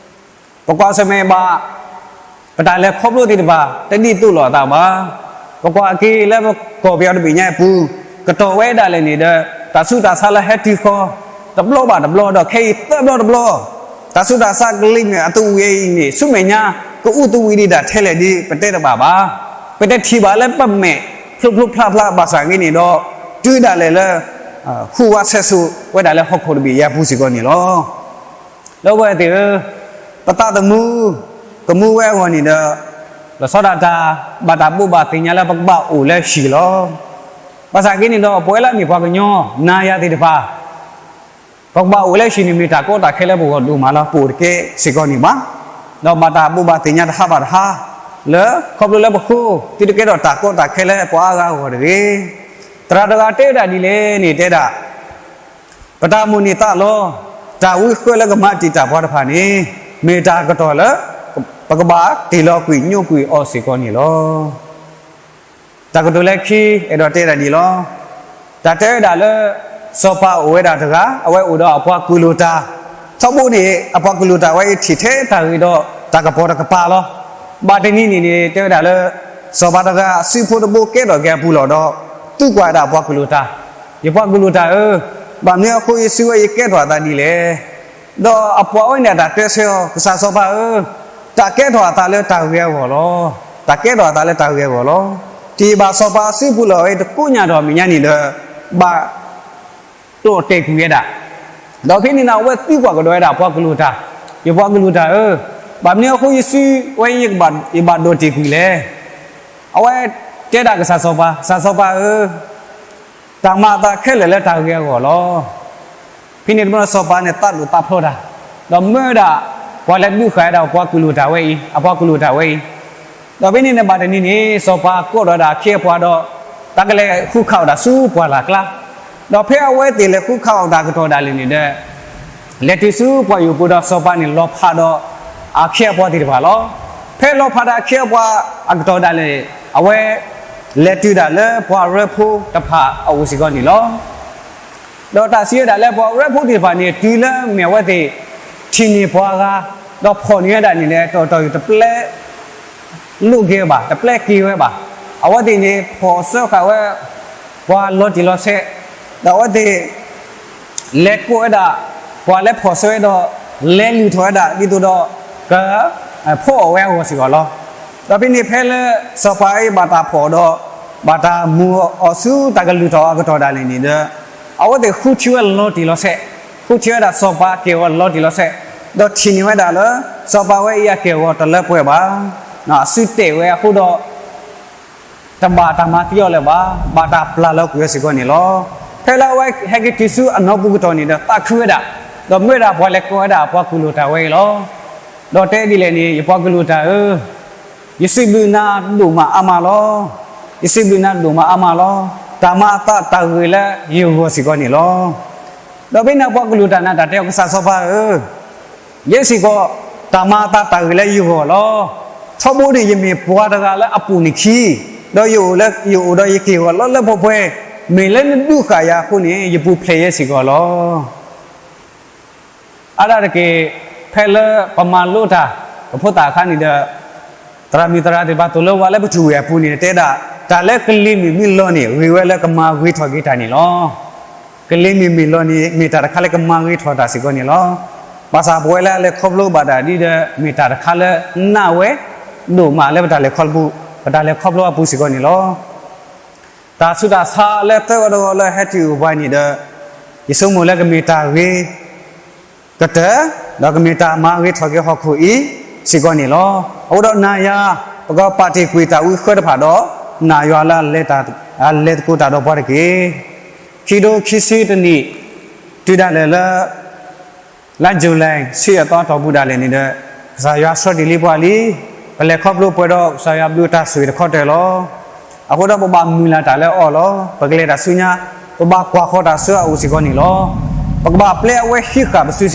ပကွၢ်ဆၢၣ်မဲာ်ဘၣ် ပတၢ်လဲၤခီဖျိသ့ၣ်တဖၣ် တဒ်သိးလိာ်အသးဘၣ်. ပကွၢ်က့ၤလၢပကီၢ်ပယီၤတဘ့ၣ်ညါအပူၤ, ကတီၢ်ဝဲဒၣ်လဲာ်န့ၣ်ဒီး တၢ်ဆူးတၢ်ဆါလၢဟဲတုၤဃီၤ တဘျီဘၣ်တဘျီ ဒီးခဲအံၤသၢဘျီတဘျီ, တၢ်ဆူးတၢ်ဆါကလံၤမုၢ်အသဝံအံၤန့ၣ် ဆူမဲာ်ညါ ကအူသဝံဒံးဒၣ်ထဲလဲၣ်ဒ် ပတဲတဘၣ်ဘၣ်. ပတထံၣ်ဘၣ်လၢပမဲာ်ဖျိဖျိဖျါဖျါဘၣ်ဆၣ်က့န့ၣ်ဒီး တုၤဒၣ်လဲာ်လၢ ဟူးဝးဆဲးစိးဝဲဒၣ်လၢဟီၣ်ခိၣ်တဘ့ၣ်ညါအပူၤစ့ၢ်ကီးန့ၣ်လီၤ. ဒီပုၢ်ဝဲၢ်သ့ၣ်ဧၢ, ပသးသမူ ကမူဝဲအဂီၢ်န့ၣ်ဒီး လီၤဆီဒၣ်တၢ် ဘၣ်တၢ်ဘိးဘၣ်သ့ၣ်ညါလၢပကဘၣ်အိၣ်လၢဟံၣ်လီၤ. ဘၣ်ဆၣ်က့န့ၣ်ဒီး ပဝဲလၢအမ့ၢ်ပှၤကညီ နၤယၤသ့ၣ်တဖၣ် ပကဘၣ်အိၣ်လၢဟံၣ်န့ၣ်မ့ၢ်တၢ်ကီတၢ်ခဲလၢပဂီၢ်ဒိၣ်မးလီၤ. ပအိၣ်တကဲစ့ၢ်ကီးန့ၣ်ဘၣ်. ဒီးဘၣ်တၢ်ဘိးဘၣ်သ့ၣ်ညါတဟါဘၣ်တဟါ လၢခီဖျိလၢပဃိ သုတကဲထီၣ်တၢ်ကီတၢ်ခဲလၢပှၤအါဂၤအဂီၢ်တဂ့ၤ. သရၣ်တဂၤတဲဒၣ်ဒ်လဲၣ်န့ၣ်တဲဒၣ် ပတၢ်မိၣ်န့ၢ်သးလီ တၢ်ဝံဃၢလၢကမၤတံာ်တာ်ပှၤတဖၣ်န့ၣ် မ့ၢ်တၢ်ကတီၢ်လၢ ပကဘၣ်တ့ၢ်လီၤကွံာ်ညိကွံာ်အီၤစ့ၢ်ကီးန့ၣ်လီၤ. တၢ်ကတိၤလၢခံ အဲၣ်ဒိးတဲဒၣ်ဒ်လီၤ. တၢ်တဲဝဲဒၣ်လၢ စီၤပၤအိၣ်ဝဲဒၣ်တဂၤ အဝဲအိၣ်ဒီးအပှၤကုၢ်လိာ်တၢ်, ထီဘိန့ၣ် အပှၤကုၢ်လိာ်တၢ်ဝဲအံၤထံၣ်ထဲတၢ်ဂ့ၤဒီးတၢ်ကပီၤတကပၤလီၤ. ဘၣ်တနံၤန့ၣ်န့ၣ် တဲဝဲဒၣ်လၢ စီၤပၤတဂၤအစုဖိတဘိကဲထီၣ်က့ၤအပူၤလီၤဒီး သူကွၢ်ဝဲဒၣ်ပှၤကလုာ်တၢ်, ယပှၤကလုာ်တၢ်ဧၢ, ဘၣ်မနုၤအဃိယစုဝဲယကဲထီၣ်အသးဒ်လဲၣ်. ဒီးအပှၤဝဲန့ၣ်အတၢ်တဲဆၢအီၤ, ကစၢ်စီၤပၤဧၢ, တၢ်ကဲထီၣ်အသးလၢတၢ်ဂ့ၤအဂီၢ်လီၤ. တၢ်ကဲထီၣ်အသးလၢတၢ်ဂ့ၤအဂီၢ်လီၤ. တယံာ်ဘၣ်စီၤပၤအစုပူၤလီၢ်ဝဲတကိညၣ်ဒီးမဲာ်ညါန့ၣ်ဒီး ဘၣ် တိာ်တဲာ်ကွံာ်ဝဲဒၣ်. ဒီးဖဲန့ၣ်န့ၣ် အဝဲသံကွၢ်ကဒီးဝဲဒၣ်ပှၤကလုာ်တၢ်, ယပှၤကလုာ်တၢ်ဧၢ, ဘၣ်မနုၤအဃိယစုဝဲယဘၣ်ဒိးတဲာ်ကွံာ်လဲၣ်. အဝဲတဲဒၣ်ကစၢ်စီၤပၤ, ကစၢ်စီၤပၤဧၢ, တၢ်မၤအသးခဲလၢာ်လၢတၢ်ဂ့ၤအဂီၢ်လီၤ. ဖဲန့ၣ်တဘျီစီၤပၤန့ၣ်သးဒိၣ်သးဖျိးတၢ်, ဒီးမၢဝဲဒၣ် ပှၤလၢဒုးဃာ်ဝဲဒၣ်ပှၤကလုာ်တၢ်ဝဲအံၤ, အပှၤကလုာ်တၢ်ဝဲအံၤ ဒီးဖဲန့ၣ်န့ၣ်ဘၣ်တနံၤန့ၣ် စီၤပၤကိးဒီးဒၣ်အခ့အပှၤဒီး တၢ်ကလဲၤဃုခးအီၣ်တၢ်ဆူပှၢ်လၢ်ကျါ, ဒီးဖဲအဝဲသ့ၣ်လဲၤဃုခးအီၣ်တၢ်အကတီၢ်ဒၣ်လဲာ်န့ၣ်ဒီး လဲၤတုၤဆူပှၢ်ယိာ်ပူၤဒီးစီၤပၤန့ၣ်လီၤဖးဒီးအခ့အပှၤသ့ၣ်တဖၣ်လီၤ. ဖဲလီၤဖးဒီးအခ့အပှၤအကတီၢ်ဒၣ်လဲာ်န့ၣ် အဝဲ လဲၤတုၤဒၣ်လၢပှၤရဲၣ်ဖိတဖၣ်အအိၣ်စ့ၢ်ကီးန့ၣ်လီၤ. ဒီးတၢ်စံးဝဲဒၣ်လၢပှၤရဲၣ်ဖိသ့ၣ်တဖၣ်န့ၣ် တုၤလၢမ့ၢ်အဝဲသ့ၣ် ထံၣ်န့ၢ်ပှၤဂၤ ဒီးဖီၣ်န့ၢ်ဝဲဒၣ်န့ၣ်ဒီး တတီၤတတီၤတပျဲ လိၣ်က့ၤဝဲဘၣ်, တပျဲက့ၤဝဲဘၣ်. အဝဲသ့ၣ်န့ၣ် ဖီၣ်ဆှၢဃာ်ဝဲ ပှၤလီၤတံၢ်လီၤဆဲး, ဒီးအဝဲသ့ၣ် လဲၤကိးဝဲဒၣ် ပှၤလၢဖီၣ်ဆှၢဝဲဒီး လဲၤလုၢ်ထီၣ်ဝဲဒၣ် ဒ်သိးဒီး က ဖီၣ်အီၣ်ဝဲအဂီၢ်စ့ၢ်ကီးလီၤ. ဒီးဖဲန့ၣ်ဖဲလၢ စီၤပၤအံၤဘၣ်တၢ်ဖီၣ်ဒီး ဘၣ်တၢ်မၤအီၤဆူတၢ်ကလုၢ်ထီၣ်အကတီၢ်ဒၣ်လဲာ်န့ၣ်ဒီး အဝဲသ့ၣ်ဃုထံၣ်ဝဲလီၤတံၢ်လီၤဆဲး, ဃုထံၣ်ဝဲဒၣ်စီၤပၤက့ၢ်ဂီၤလီၤတံၢ်လီၤဆဲး, ဒီးထံၣ်န့ၢ်ဝဲဒၣ်လၢ စီၤပၤဝဲအံၤအက့ၢ်ဂီၤတလၢပှဲၤဘၣ်, အစုတဲာ်ဝဲအဃိဒီး တဘၣ်တၢ်မၤသံအီၤလၢၤဘၣ်, ဘၣ်တၢ်ပျၢ်လီၤကွံာ်အီၤစ့ၢ်ကီးန့ၣ်လီၤ. ဖဲလၢအဝဲဟဲက့ၤတုၤဆူအနီၢ်ပူၤကတီၢ်န့ၣ်ဒီး သးခုဝဲဒၣ်, ဒီးမၢဝဲဒၣ်ပှၤလဲၤကိးဝဲဒၣ်ပှၤကလုာ်တၢ်ဝဲအံၤလီၤ. ဒီးတဲဒ်လဲၣ်န့ၣ် ယပှၤကလုာ်တၢ်ဧၢ, ယစံးဘျုးနၤဒိၣ်မးအါမးလီၤ. ယစံးဘျုးနၤဒိၣ်မးအါမးလီၤ. တၢ်မၤအသးတၢ်ဂ့ၤလၢယဂီၢ်စ့ၢ်ကီးန့ၣ်လီၤ. ဒီးဖဲန့ၣ်ပှၤကလုာ်တၢ်န့ၣ် တၢ်တဲအီၤ ကစၢ်စီၤပၤဧၢ, ယဲစ့ၢ်ကီး တၢ်မၤအသးတၢ်ဂ့ၤလၢယဂီၢ်လီၤ. ထီဘိန့ၣ် ယမ့ၢ်ပှၤတဂၤလၢအပိာ်န့ၢ်ခံ, ဒီးယအိၣ်လၢ ယအိၣ်ဒီးယက့ၢ်ဂီၤလၢလၢပှဲၤပှဲၤ, မ့ၢ်လၢနဒုးဃာ်ယၤအဃိန့ၣ် ယပူၤဖျဲးယဲစ့ၢ်ကီးလီၤ. အါဒၣ်တက့ၢ်, ဖဲလၢပမၤလိတၢ် ပဖိသၣ်အခါန့ၣ်ဒီး သရၣ်မုၣ်သရၣ်သ့ၣ်တဖၣ်သိၣ်လိပှၤလၢပထူၣ်ဝဲၢ်အပူၤန့ၣ် တဲဒၣ် တၢ်လၢကလံၤမုၢ်မ့ၢ်လီၤန့ၣ် ဂ့ၤဝဲလၢကမၤဂ့ၤထီၣ်က့ၤတၢ်န့ၣ်လီၤ. ကလံၤမုၢ်မ့ၢ်လီၤန့ၣ် မ့ၢ်တၢ်တခါလၢကမၤဂ့ၤထီၣ်တၢ်စ့ၢ်ကီးန့ၣ်လီၤ. ဘၣ်ဆၣ်ပဝဲလၢအလဲၤခီဖျိဘၣ်တၢ်ဒ်ဒီး မ့ၢ်တၢ်တခါလၢနာ်ဝဲဒိၣ်မးလၢပတၢ်လဲၤခီဖျိ, ပတၢ်လဲၤခီဖျိအပူၤစ့ၢ်ကီးန့ၣ်လီၤ. တၢ်ဆူးတၢ်ဆါလၢသၢဂီၤတဂီၤလၢဟဲတုၤအိၣ်ပှၤန့ၣ်ဒီး ယဆိကမိၣ်လၢကမ့ၢ်တၢ်ဂ့ၤ ကတၢၢ်, ဒီးကမ့ၢ်တၢ်မၤဂ့ၤထီၣ်က့ၤဟီၣ်ခိၣ်အံၤစ့ၢ်ကီးန့ၣ်လီၤ. အဃိဒီးနၤယၤ ပကပာ်တ့ၢ်ကွံာ်တၢ်ဝံဃၢတဖၣ်ဒီး နာ်ယွၤလၢ အလဲၤသကိးတၢ်ဒီးပှၤတက့ၢ်. ခံကထိခံဆံတနံၣ် တုၤဒၣ်လဲာ်လၢ လါယူၤလံ ဆံယဲၢ်သီအတီၢ်ပူၤဒၣ်လဲာ်န့ၣ်ဒီး ကစၢ်ယွၤဆှၢတ့ၢ်လံပှၤလံ. ပလဲၤခီဖျိပှဲၤဒီးကစၢ်ယွၤဘျုးတၢ်ဆိၣ်ဂ့ၤတခီတၢၤလီၤ. အဃိဒီးပဘၣ်မုၢ်လၢ်တၢ်လၢအီၤလီၤ. ပကလဲၤတၢ်ဆူညါ ပဘၣ်ကွၢ်ဃီၤတၢ်ဆူအအိၣ်စ့ၢ်ကီးန့ၣ်လီၤ. ပကဘၣ်ပျဲအဝဲဟံးဃာ်ပစုစ့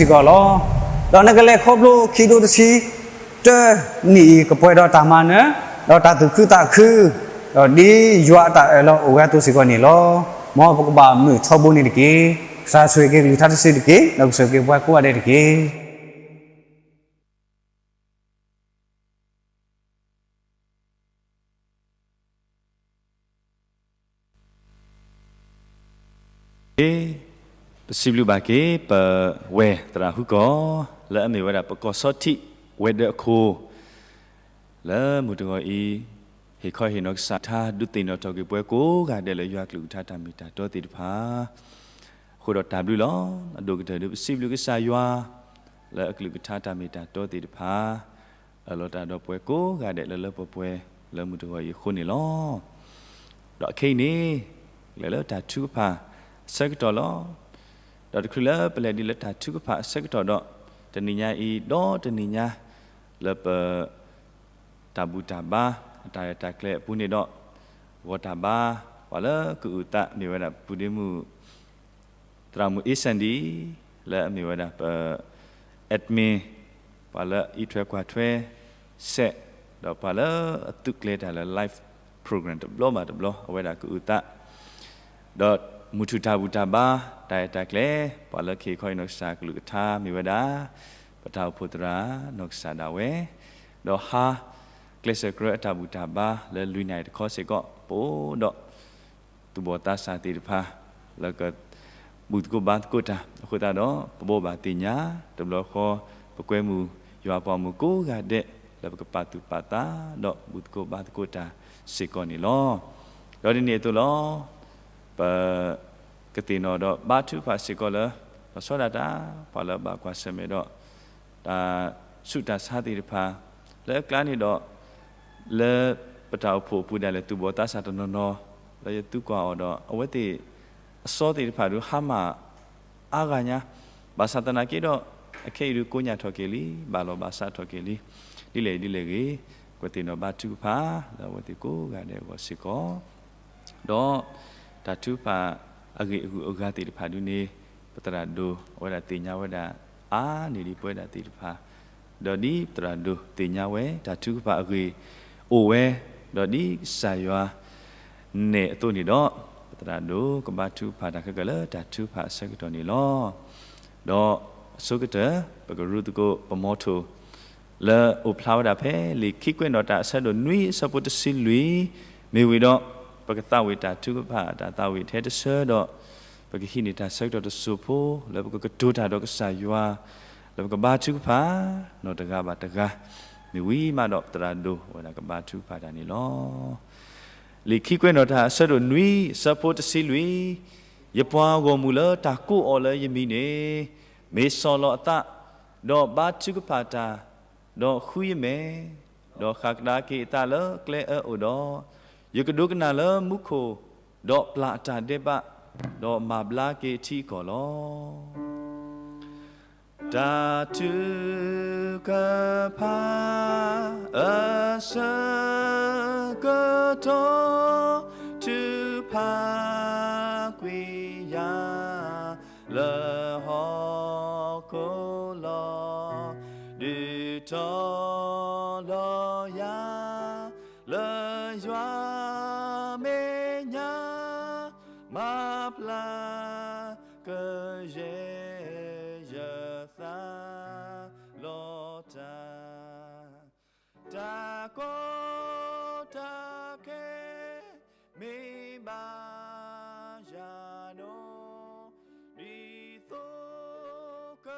ၢ်ကီးလီၤ. ဒီးနကလဲၤခီဖျိခံကထိတဆံ တနံၣ်အံၤ ကပှဲၤဒီးတၢ်မၤနၢၤ, ဒီးတၢ်သူၣ်ခုသးခု, ဒီးဒ်ယွၤအတၢ်အၢၣ်လီၤအိၣ်ဝဲအသိးစ့ၢ်ကီးန့ၣ်လီၤ. မ်ပကဘၣ်မုာ်ထီဘိန့ၣ်တက့ၢ်. ကစၢ်ဆိၣ်ဂ့ၤက့ၤကလုၢ်ကထါတစုတက့ၢ်. ဒီးကဆိၣ်ဂ့ၤက့ၤပှၤကိးဂၤဒဲးတက့ၢ်. ပစံးဘျုးဘၣ်က့ၤပဝဲသရၣ်ဟူကီၢ် လၢအမ့ၢ်ဝဲဒၣ်ပကီၢ်ဆီထံးဝဲၤဒၢးအခိၣ် လၢမုၢ်တဂီၤအံၤ ဟ့ၣ်ခီဟ့ၣ်နီၤကစၢ်ထါ ဒုးသ့ၣ်နီၣ်ထီၣ်က့ၤပှၤကိးဂၤဒဲးလၢယွၤကလုၢ်ကထါတၢ်မ့ၢ်တၢ်တီသ့ၣ်တဖၣ် အဃိဒီးတၢ်ဘျုးလီၤ. အဒိၣ်ကတၢၢ်ဒုးပစံးဘျုးကစၢ်ယွၤ လၢအကလုၢ်ကထါတၢ်မ့ၢ်တၢ်တီသ့ၣ်တဖၣ် အၢၣ်လီၤတၢ်ဒီးပှၤကိးဂၤဒဲးလၢလၢပှဲၤပှဲၤလၢမုၢ်တဂီၤအံၤအဃိန့ၣ်လီၤ. ဒီးခဲအံၤန့ၣ် လဲၤလၢတၢ်ထုကဖၣ်အဆၢကတီၢ်လီၤ. ဒီးတချုးလၢပလဲၤဒံးလၢတၢ်ထုကဖၣ်အဆၢကတီၢ်ဒီး တနံၤညါအံၤဒီးတနံၤညါ လၢပ တၢ်ဘူၣ်တၢ်ဘါ အတၢ်ရဲၣ်တၢ်ကျဲၤအပူၤန့ၣ်ဒီး ဂီၤတၢ်ဘါ ပှၤလၢကအုၣ်အသးမ့ၢ်ဝဲဒၣ် ပုၢ်ဒ့မုၣ် သရၣ်မုၣ်အ့စၣ်ဒံ လၢအမ့ၢ်ဝဲဒၣ်ပ admin ပှၤလၢအအံးထွဲကွၢ်ထွဲ စဲး ဒီးပှၤလၢအသုးကျဲၤတၢ်လၢ live program တဘျီဘၣ်တဘျီ အဝဲဒၣ်ကအုၣ်သး ဒီးမုၢ်ထူၣ်တၢ်ဘူၣ်တၢ်ဘါ တၢ်ရဲၣ်တၢ်ကျဲၤ ပှၤလၢကဟ့ၣ်ခီဟ့ၣ်နီၤကစၢ်ကလုၢ်ကထါမ့ၢ်ဝဲဒၣ် ပတၢ်အိၣ်ဖှိၣ်သရၣ် နီၢ်ကစၢ်ဒၣ်ဝဲ ဒီးဟါ ကျဲးစၢးကြၢးအတၢ်ဘူၣ်တၢ်ဘါလၢလွံၢ်နၣ်ရံၣ်တခီစ့ၢ်ကီး ပအိၣ်ဒီး သူၣ်ဘီၣ်သးစၢ်သ့ၣ်တဖၣ် လၢက ဘူၣ်သကိးဘါသကိးတၢ်အဃိသတးဒီး ပဘိးဘၣ်သ့ၣ်ညါ တဘျီဃီ ပကွဲမုာ်ယွၤပှၤမုၣ်ကိးဂၤဒဲး လၢပကပာ်သူၣ်ပာ်သး ဒီးဘူၣ်သကိးဘါသကိးတၢ်စ့ၢ်ကီးန့ၣ်လီၤ. ဒီးဒ်န့ၣ်အသိးလီၤ. ပ ကသ့ၣ်နီၣ်ဒီးဘါထုကဖၣ်စ့ၢ်ကီးလၢ လီၤဆီဒၣ်တၢ် ပှၤလၢဘၣ်ကွၢ်ဆၢၣ်မဲာ်ဒီး တၢ်ဆူးတၢ်ဆါသ့ၣ်တဖၣ် လၢအကျါန့ၣ်ဒီး လၢပတၢ်အိၣ်ဖှိၣ်အပူၤဒၣ်လဲာ် သူၣ်ဘီၣ်သးစၢ်တနီၤနီၤ လၢယသူကွၢ်အီၤဒီး အဝဲသ့ၣ်အစီသ့ၣ်တဖၣ်ဒုးဟါမၢ် အါဂၤညါ, ဘၣ်ဆၣ်သနာ်က့ဒီး အခဲအံၤဒုးကိညၢ်ထီၣ်က့ၤလံ, ဘၣ်လီၤဘၣ်စးထီၣ်က့ၤလံ, ဒ်လဲၣ်ဒ်လဲၣ်ဂ့ၤ, ကသ့ၣ်နီၣ်ဘါထုကဖၣ် လၢအဝဲသ့ၣ်ကိးဂၤဒဲးအဂီၢ်စ့ၢ်ကီး, ဒီးတၢ်ထုကဖၣ်အဂ့ၢ်အဂုၤအဂၤသ့ၣ်တဖၣ်ဒုးန့ၣ် ပသရၣ်ဒိၣ်အဝဲဒၣ်သ့ၣ်ညါဝဲဒၣ်အါန့ၢ်ဒံးပဝဲဒၣ်သ့ၣ်တဖၣ်, ဒီးဒ်ပသရၣ်ဒိၣ်သ့ၣ်ညါဝဲ တၢ်ထုကဖၣ်အဂ့ၢ်အိၣ်ဝဲ, ဒီးဒ်ကစၢ်ယွၤ နဲၣ်အသိးန့ၣ်ဒီး ပသရၣ်ဒိၣ်ကဘါထုကဖၣ်တၢ်ခဲကၢလၢတၢ်ထုကဖၣ်အဆၢကတီၢ်န့ၣ်လီၤ. ဒီးအဆိကတၢၢ် ပကရူသကိးပမီထိၣ် လၢအိၣ်ဖျါဝဲဒၣ်ဖဲလံာ်ခံကွဲးနီၣ်တၢ်အဆၢဒိၣ်နွံအဆၢဖိတဆံလွံၢ်, မ့ၢ်ဝံၤဒီး ပကသးဝံၣ်တၢ်ထုကဖၣ်တၢ်သးဝံၣ်ထဲတဆၢဒီး ပကဟံးန့ၢ်တၢ်ဆၢကတီၢ်တစိၢ်ဖိ လၢပကကတိၤတၢ်ဒီးကစၢ်ယွၤ, လၢပကဘါထုကဖၣ် နီၢ်တဂၤဘၣ်တဂၤ, မ့ၢ်ဝံၤမးဒီးပသရၣ်ဒိၣ်အဝဲဒၣ်ကဘါထုကဖၣ်တၢ်န့ၣ်လီၤ. လံာ်ခံကွဲးနီၣ်တၢ်အဆၢဒိၣ်နွံအဆၢဖိတဆံလွံၢ်, ယပှၤဂီၢ်မုၢ်လၢတၢ်ကိးအီၤလၢယမံၤန့ၣ် မ့ၢ်ဆီၣ်လီၤအသး, ဒီးဘါထုကဖၣ်တၢ်, ဒီးဃုယမဲာ်, ဒီးဃၣ်ကဒါက့ၤအသးလၢကျဲအၢအိၣ်ဒီး, ယကဒိကနၣ်လၢမူခိၣ်, ဒီးပျၢ်အတၢ်ဒဲးဘး, ဒီးမၤဘျါက့ၤအထံအကီၢ်လီၤ. တၢ်ထုကဖၣ်အဆၢကတီၢ် ထုကဖၣ်ကွံာ်ယၤ လၢဟီၣ်ခိၣ်လီၤ. ဒုးထီၣ်လီၤယၤ လၢယွၤမဲာ်ညါ မၤဘျါကယဲၢ် ယသးလီၤတၢ်, တၢ်ကီတၢ်ခဲ မ့ၢ်ဘၣ်ယၤဒီး ဒ်သိးက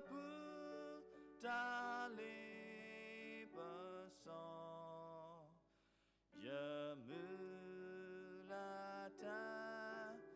ပုၢ်တၢ်လ့ပစီ ယမုၢ်လၢ်တၢ်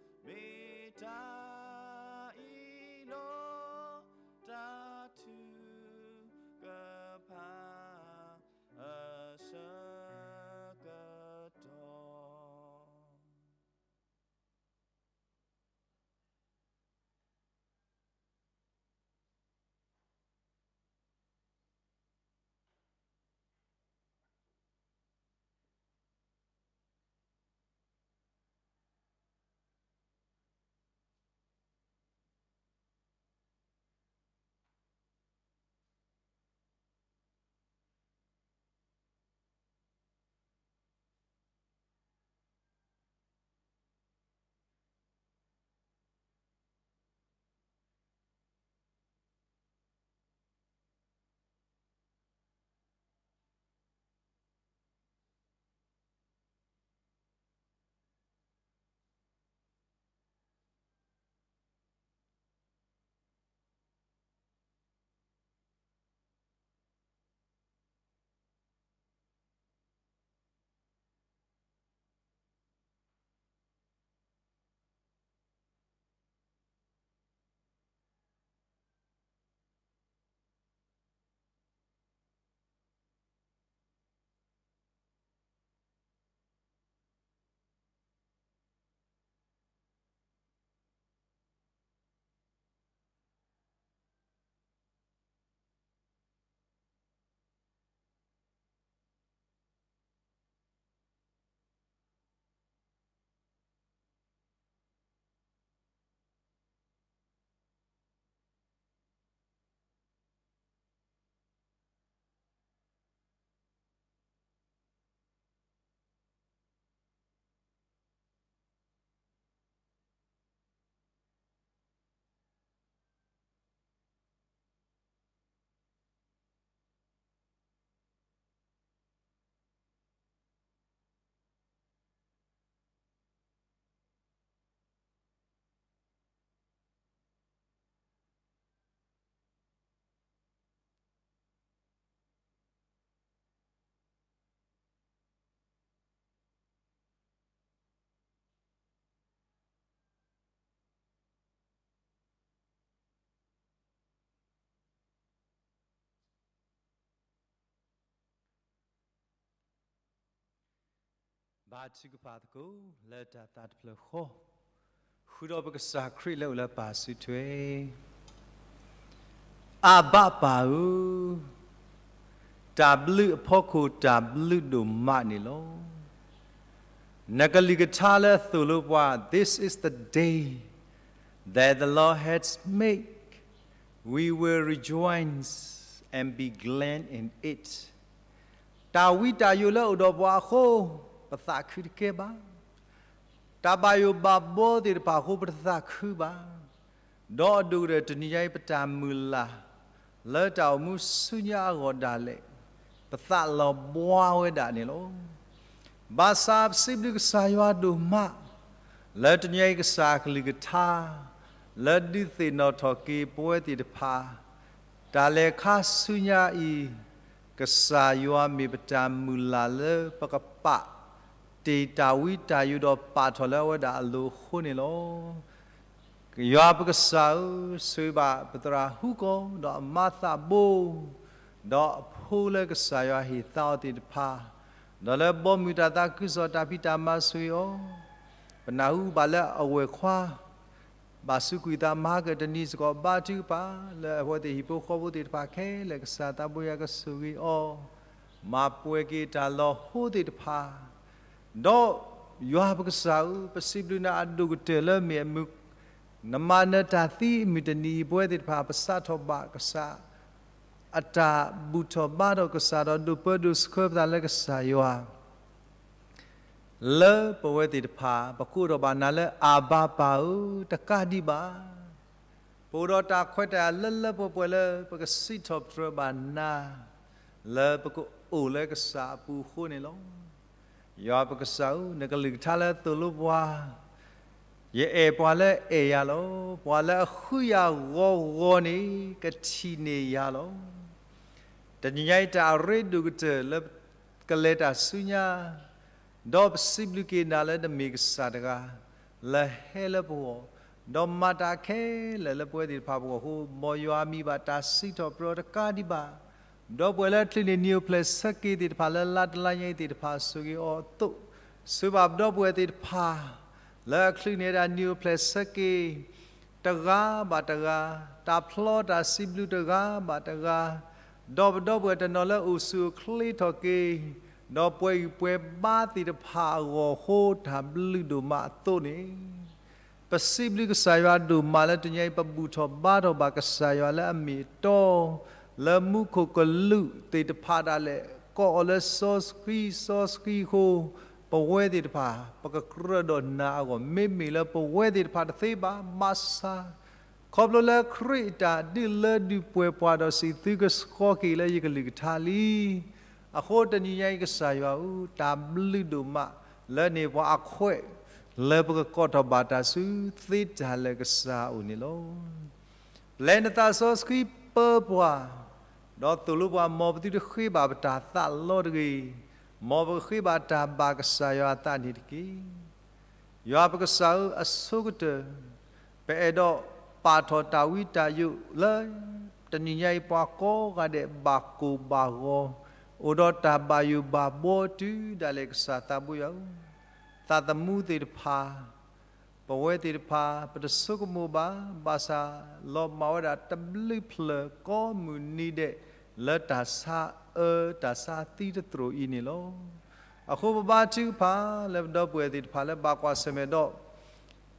ဘါထုကဖၣ်သကိးလၢတၢ်သးတဖျၢၣ်ဃီ, ဃုာ်ဒီးပကစၢ်ခရံာ်လၢအအိၣ်လၢပၢ်စုထွဲ, အဘၣ်ပၢ်ဧၢ, တၢ်ဘျုးအဖီခိၣ်တၢ်ဘျုးဒိၣ်မးန့ၣ်လီၤ. နကလုၢ်ကထါလၢအသိၣ်လိပှၤ, This is the day that the Lord has made, we will rejoice and be glad in it. တၢ်ဝံတၢ်ယိးလၢအအိၣ်ဒီးပှၤအဃိ, ပသးခုတကဲဘၣ်. တၢ်ဘၣ်ယိၣ်ဘၣ်ဘှီသ့ၣ်တဖၣ်အဃိ ပတသးခုဘၣ်. ဒီးအဒိၣ်ကတၢၢ်တနံၤညါအံၤ ပတၢ်မုၢ်လၢ် လၢတၢ်အိၣ်မူဆူညါအဂီၢ်ဒၣ်လဲာ်, ပသးလီၤဘှါဝဲဒၣ်န့ၣ်လီၤ. ဘၣ်ဆၣ်ပစံးဘျုးကစၢ်ယွၤဒိၣ်မး, လၢတနံၤညါအံၤကစၢ်အကလုၢ်ကထါ လၢဒုးသ့ၣ်နီၣ်ထီၣ်က့ၤပဝဲသ့ၣ်တဖၣ် တၢ်လဲၤခါဆူညါအံၤ, ကစၢ်ယွၤမ့ၢ်ပတၢ်မုၢ်လၢ်လၢပကပာ်တ့ၢ်တၢ်ဝံတၢ်ယိးဒီးပာ်ထီၣ်လၢအဝဲဒၣ်အလိၤအဃိန့ၣ်လီၤ. ယွၤပကစၢ်ဧၢ, ဆိၣ်ဂ့ၤဘၣ်ပသရၣ်ဟူကီၢ် ဒီးအမါသးဘိ, ဒီးအဖိလၢကစၢ်ယွၤဟ့ၣ်သါအီၤသ့ၣ်တဖၣ်, ဒီးလၢဘီမုၢ်တၢ်သးခုကစီၣ်တၢ်ဖံးတၢ်မၤဆိၣ်ဂ့ၤအီၤ, ပနၢ်ဟူဘၣ်လၢအဝဲၢ်ခွါ ဘၣ်စူးကွံာ်သးမၤကတနံၤစ့ၢ်ကီး ဘါထုကဖၣ်လၢအဝဲသ့ၣ်ဟံၣ်ဖိဃီဖိသ့ၣ်တဖၣ်ခဲလၢာ် ကစၢ်သးဘိယွၤကဆိၣ်ဂ့ၤအီၤ, မၤပှဲၤက့ၤတၢ်လီၤဟိသ့ၣ်တဖၣ်, ဒီးယွၤပကစၢ်ဧၢ, ပစံးဘျုးနၤအဒိၣ်ကတၢၢ်လၢမ့ၢ်အမုၢ် နမၤနၢၤတၢ်သံအမုၢ်တနံၤအံၤ ပဝဲသ့ၣ်တဖၣ် ပစးထီၣ်ဘၣ်ကစၢ် အတၢ်ဘူၣ်ထီၣ်ဘါထီၣ်ကစၢ်ဒီးဒိးပၢဒိးဆှၢပသးလၢကစၢ်ယွၤ လၢပဝဲသ့ၣ်တဖၣ် ပကိးထီၣ်ဘၣ်နၤလၢအဘၣ်ပၢ်ဧၢ တကးဒံးဘၣ်. ပအိၣ်ဒီးတၢ်ခွဲးတၢ်ယာ်လၢလၢပှဲၤပှဲၤလၢပကစံးထီၣ်ပတြၢၤဘၣ်နၤ လၢပကအိၣ်လၢကစၢ်အပူၤအဃိန့ၣ်လီၤ. ယွၤပကစၢ်ဧၢ, နကလုၢ်ကထါလၢသိၣ်လိပှၤ, ယအဲၣ်ပှၤလၢအအဲၣ်ယၤလီၤ. ပှၤလၢအဃုယၤဂီၤဂီၤန့ၣ် ကထံၣ်န့ၢ်ယၤလီၤ. တနံၤညါအံၤတၢ်အရ့ဒိၣ်ကတၢၢ်လၢကလဲၤတၢ်ဆူညါ, ဒီးပစံးဘျုးက့ၤနၤလၢနမ့ၢ်ကစၢ်တဂၤ လၢဟဲလၢပဂီၢ်, ဒီးမၤတၢ်ခဲလၢာ်လၢပဝဲသ့ၣ်တဖၣ်ပဂီၢ်အဃိ, မ်ယွၤမံၤဘၣ်တၢ်စံးထီၣ်ပတြၢၤတကးဒံးဘၣ်. ဒီပုၢ်ဝဲၢ်လၢအချုးန့ၢ်နံၣ်အိၣ်ဖျဲၣ်ဆၢက့ၤသ့ၣ်တဖၣ်လၢလါတလါညါအံၤသ့ၣ်တဖၣ် ဆိၣ်ဂ့ၤအီၤအသိး, ဆိၣ်ဂ့ၤဘၣ်ပဒီပုၢ်ဝဲၢ်သ့ၣ်တဖၣ် လၢအချုးန့ၢ်ဒၣ်နံၣ်အိၣ်ဖျဲၣ်ဆၢက့ၤ တဂၤဘၣ်တဂၤ, တၢ်ဖျီတၢ်စံးဘျုးတဂၤဘၣ်တဂၤ, ဒီးပဒီပုၢ်ဝဲၢ်တနီၤလၢအိၣ်ဆူၣ်အိၣ်ချ့ထီၣ်က့ၤ, ဒီးပှဲၤဂံၢ်ပှဲၤဘါသ့ၣ်တဖၣ်အဂီၢ်အဃိ တၢ်ဘျုးဒိၣ်မးအသိးန့ၣ် ပစံးဘျုးကစၢ်ယွၤဒိၣ်မးလၢတနံၤအံၤ ပဘူၣ်ထီၣ်ဘါထီၣ်ဘၣ်ကစၢ်ယွၤလၢအမ့ၢ်အတီ, လၢမူခိၣ်ကလူးသ့ၣ်တဖၣ်ဒၣ်လဲာ် ကိးအီၤလၢစီဆှံစီဆှံအဃိ, ပဝဲသ့ၣ်တဖၣ် ပကကြၢးဒီးနၤအဂီၢ် မ့မ့ၢ်လၢပဝဲသ့ၣ်တဖၣ်တသ့ဘၣ် ဘၣ်ဆၣ် ခီဖျိလၢခရံာ်အတၢ်ဒုးလၢဒုးပှဲၤပှၤဒီးစံးသုကဆှီက့ၤလၢယကလုၢ်ကထါလံ. အဃိတနံၤညါအံၤကစၢ်ယွၤဧၢ, တၢ်ဘျုးဒိၣ်မး လၢန့ၢ်ပှၤအခွဲး လၢပကကိးထီၣ်ဘၣ်တၢ်ဆူသ့တၢ်လၢာ်ကစၢ်အအိၣ်န့ၣ်လီၤ. ပျဲနသးစီဆှံပၢပှၤ, ဒီးသိၣ်လိပှၤ မ်ပသုတဃ့ဘၣ်ပတၢ်သးလီတဂ့ၤ, မ်ပကဃ့ဘၣ်တၢ်ဘၣ်ကစၢ်ယွၤအသးန့ၣ်တက့ၢ်. ယွၤပကစၢ်ဧၢ, အဆိကတၢၢ် ပအဲၣ်ဒိးပာ်ထီၣ်တၢ်ဝံတၢ်ယိးလၢ တနံၤညါအံၤပှၤကိးဂၤဒဲးဘၣ်ကိၢ်ဘၣ်ဂီၤ, အိၣ်ဒီးတၢ်ဘၣ်ယိၣ်ဘၣ်ဘှီတုၤဒၣ်လဲာ်ကစၢ်သးဘိယွၤဧၢ, သးသမူသ့ၣ်တဖၣ် ပဝဲသ့ၣ်တဖၣ် ပတဆိကမိၣ်ဘၣ်, ဘၣ်ဆၣ်လီၤမၢ်ဝဲဒၣ်တဘျုးဖျၢၣ်ကိးမုၢ်နံၤဒဲး လၢတၢ်ဆါအၢတၢ်ဆါသံတသရိာ်အံၤန့ၣ်လီၤ. အဃိပဘါထုကဖၣ်လၢပဒီပုၢ်ဝဲၢ်သ့ၣ်တဖၣ်လၢဘၣ်ကွၢ်ဆၢၣ်မဲာ်ဒီး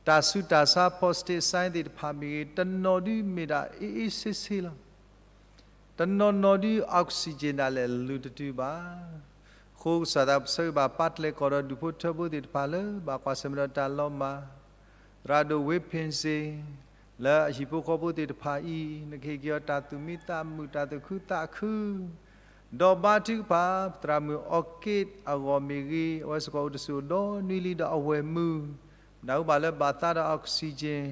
တၢ်ဆူးတၢ်ဆါ positive sign သ့ၣ်တဖၣ်မ့ၢ်ဂ့ၤ, တနီၤဒုးမ့ၢ်ဒၣ်အ့ၣ်အ့ၣ်ဆ့ဆ့လီၤ. တနီၤနီၤဒုး oxygen ဒၣ်လဲာ်လူၤတတုၤဘၣ်. အဃိကစၢ်သးပဆၢဂ့ၤဘၣ်ပၢ်ကျဲကီၢ်ဒီးဒူၣ်ဖိထၢဖိသ့ၣ်တဖၣ်လၢ ဘၣ်ကွၢ်ဆၢၣ်မဲာ်ဒီးတၢ်လီၤမၢ်, သရၣ်ဒိၣ်ဝ့ဖ့ၣ်စ့ၣ် လၢအဟံၣ်ဖိဃီဖိသ့ၣ်တဖၣ်အံၤ နကဟ့ၣ်က့ၤအီၤတၢ်သူၣ်မံသးမုာ် တၢ်သူၣ်ခုသးခု ဒီးဘါထုကဖၣ် ပသရၣ်မုၣ်အီက့းအဂီၢ်မ့ၢ်ဂ့ၤ, အဝဲစ့ၢ်ကီးအိၣ်တစူၢ်အိၣ်ဒီနွံလံဒီးအဝဲၢ်မုၣ်, နၢ်ဟူဘၣ်လၢဘၣ်သါဒီး oxygen,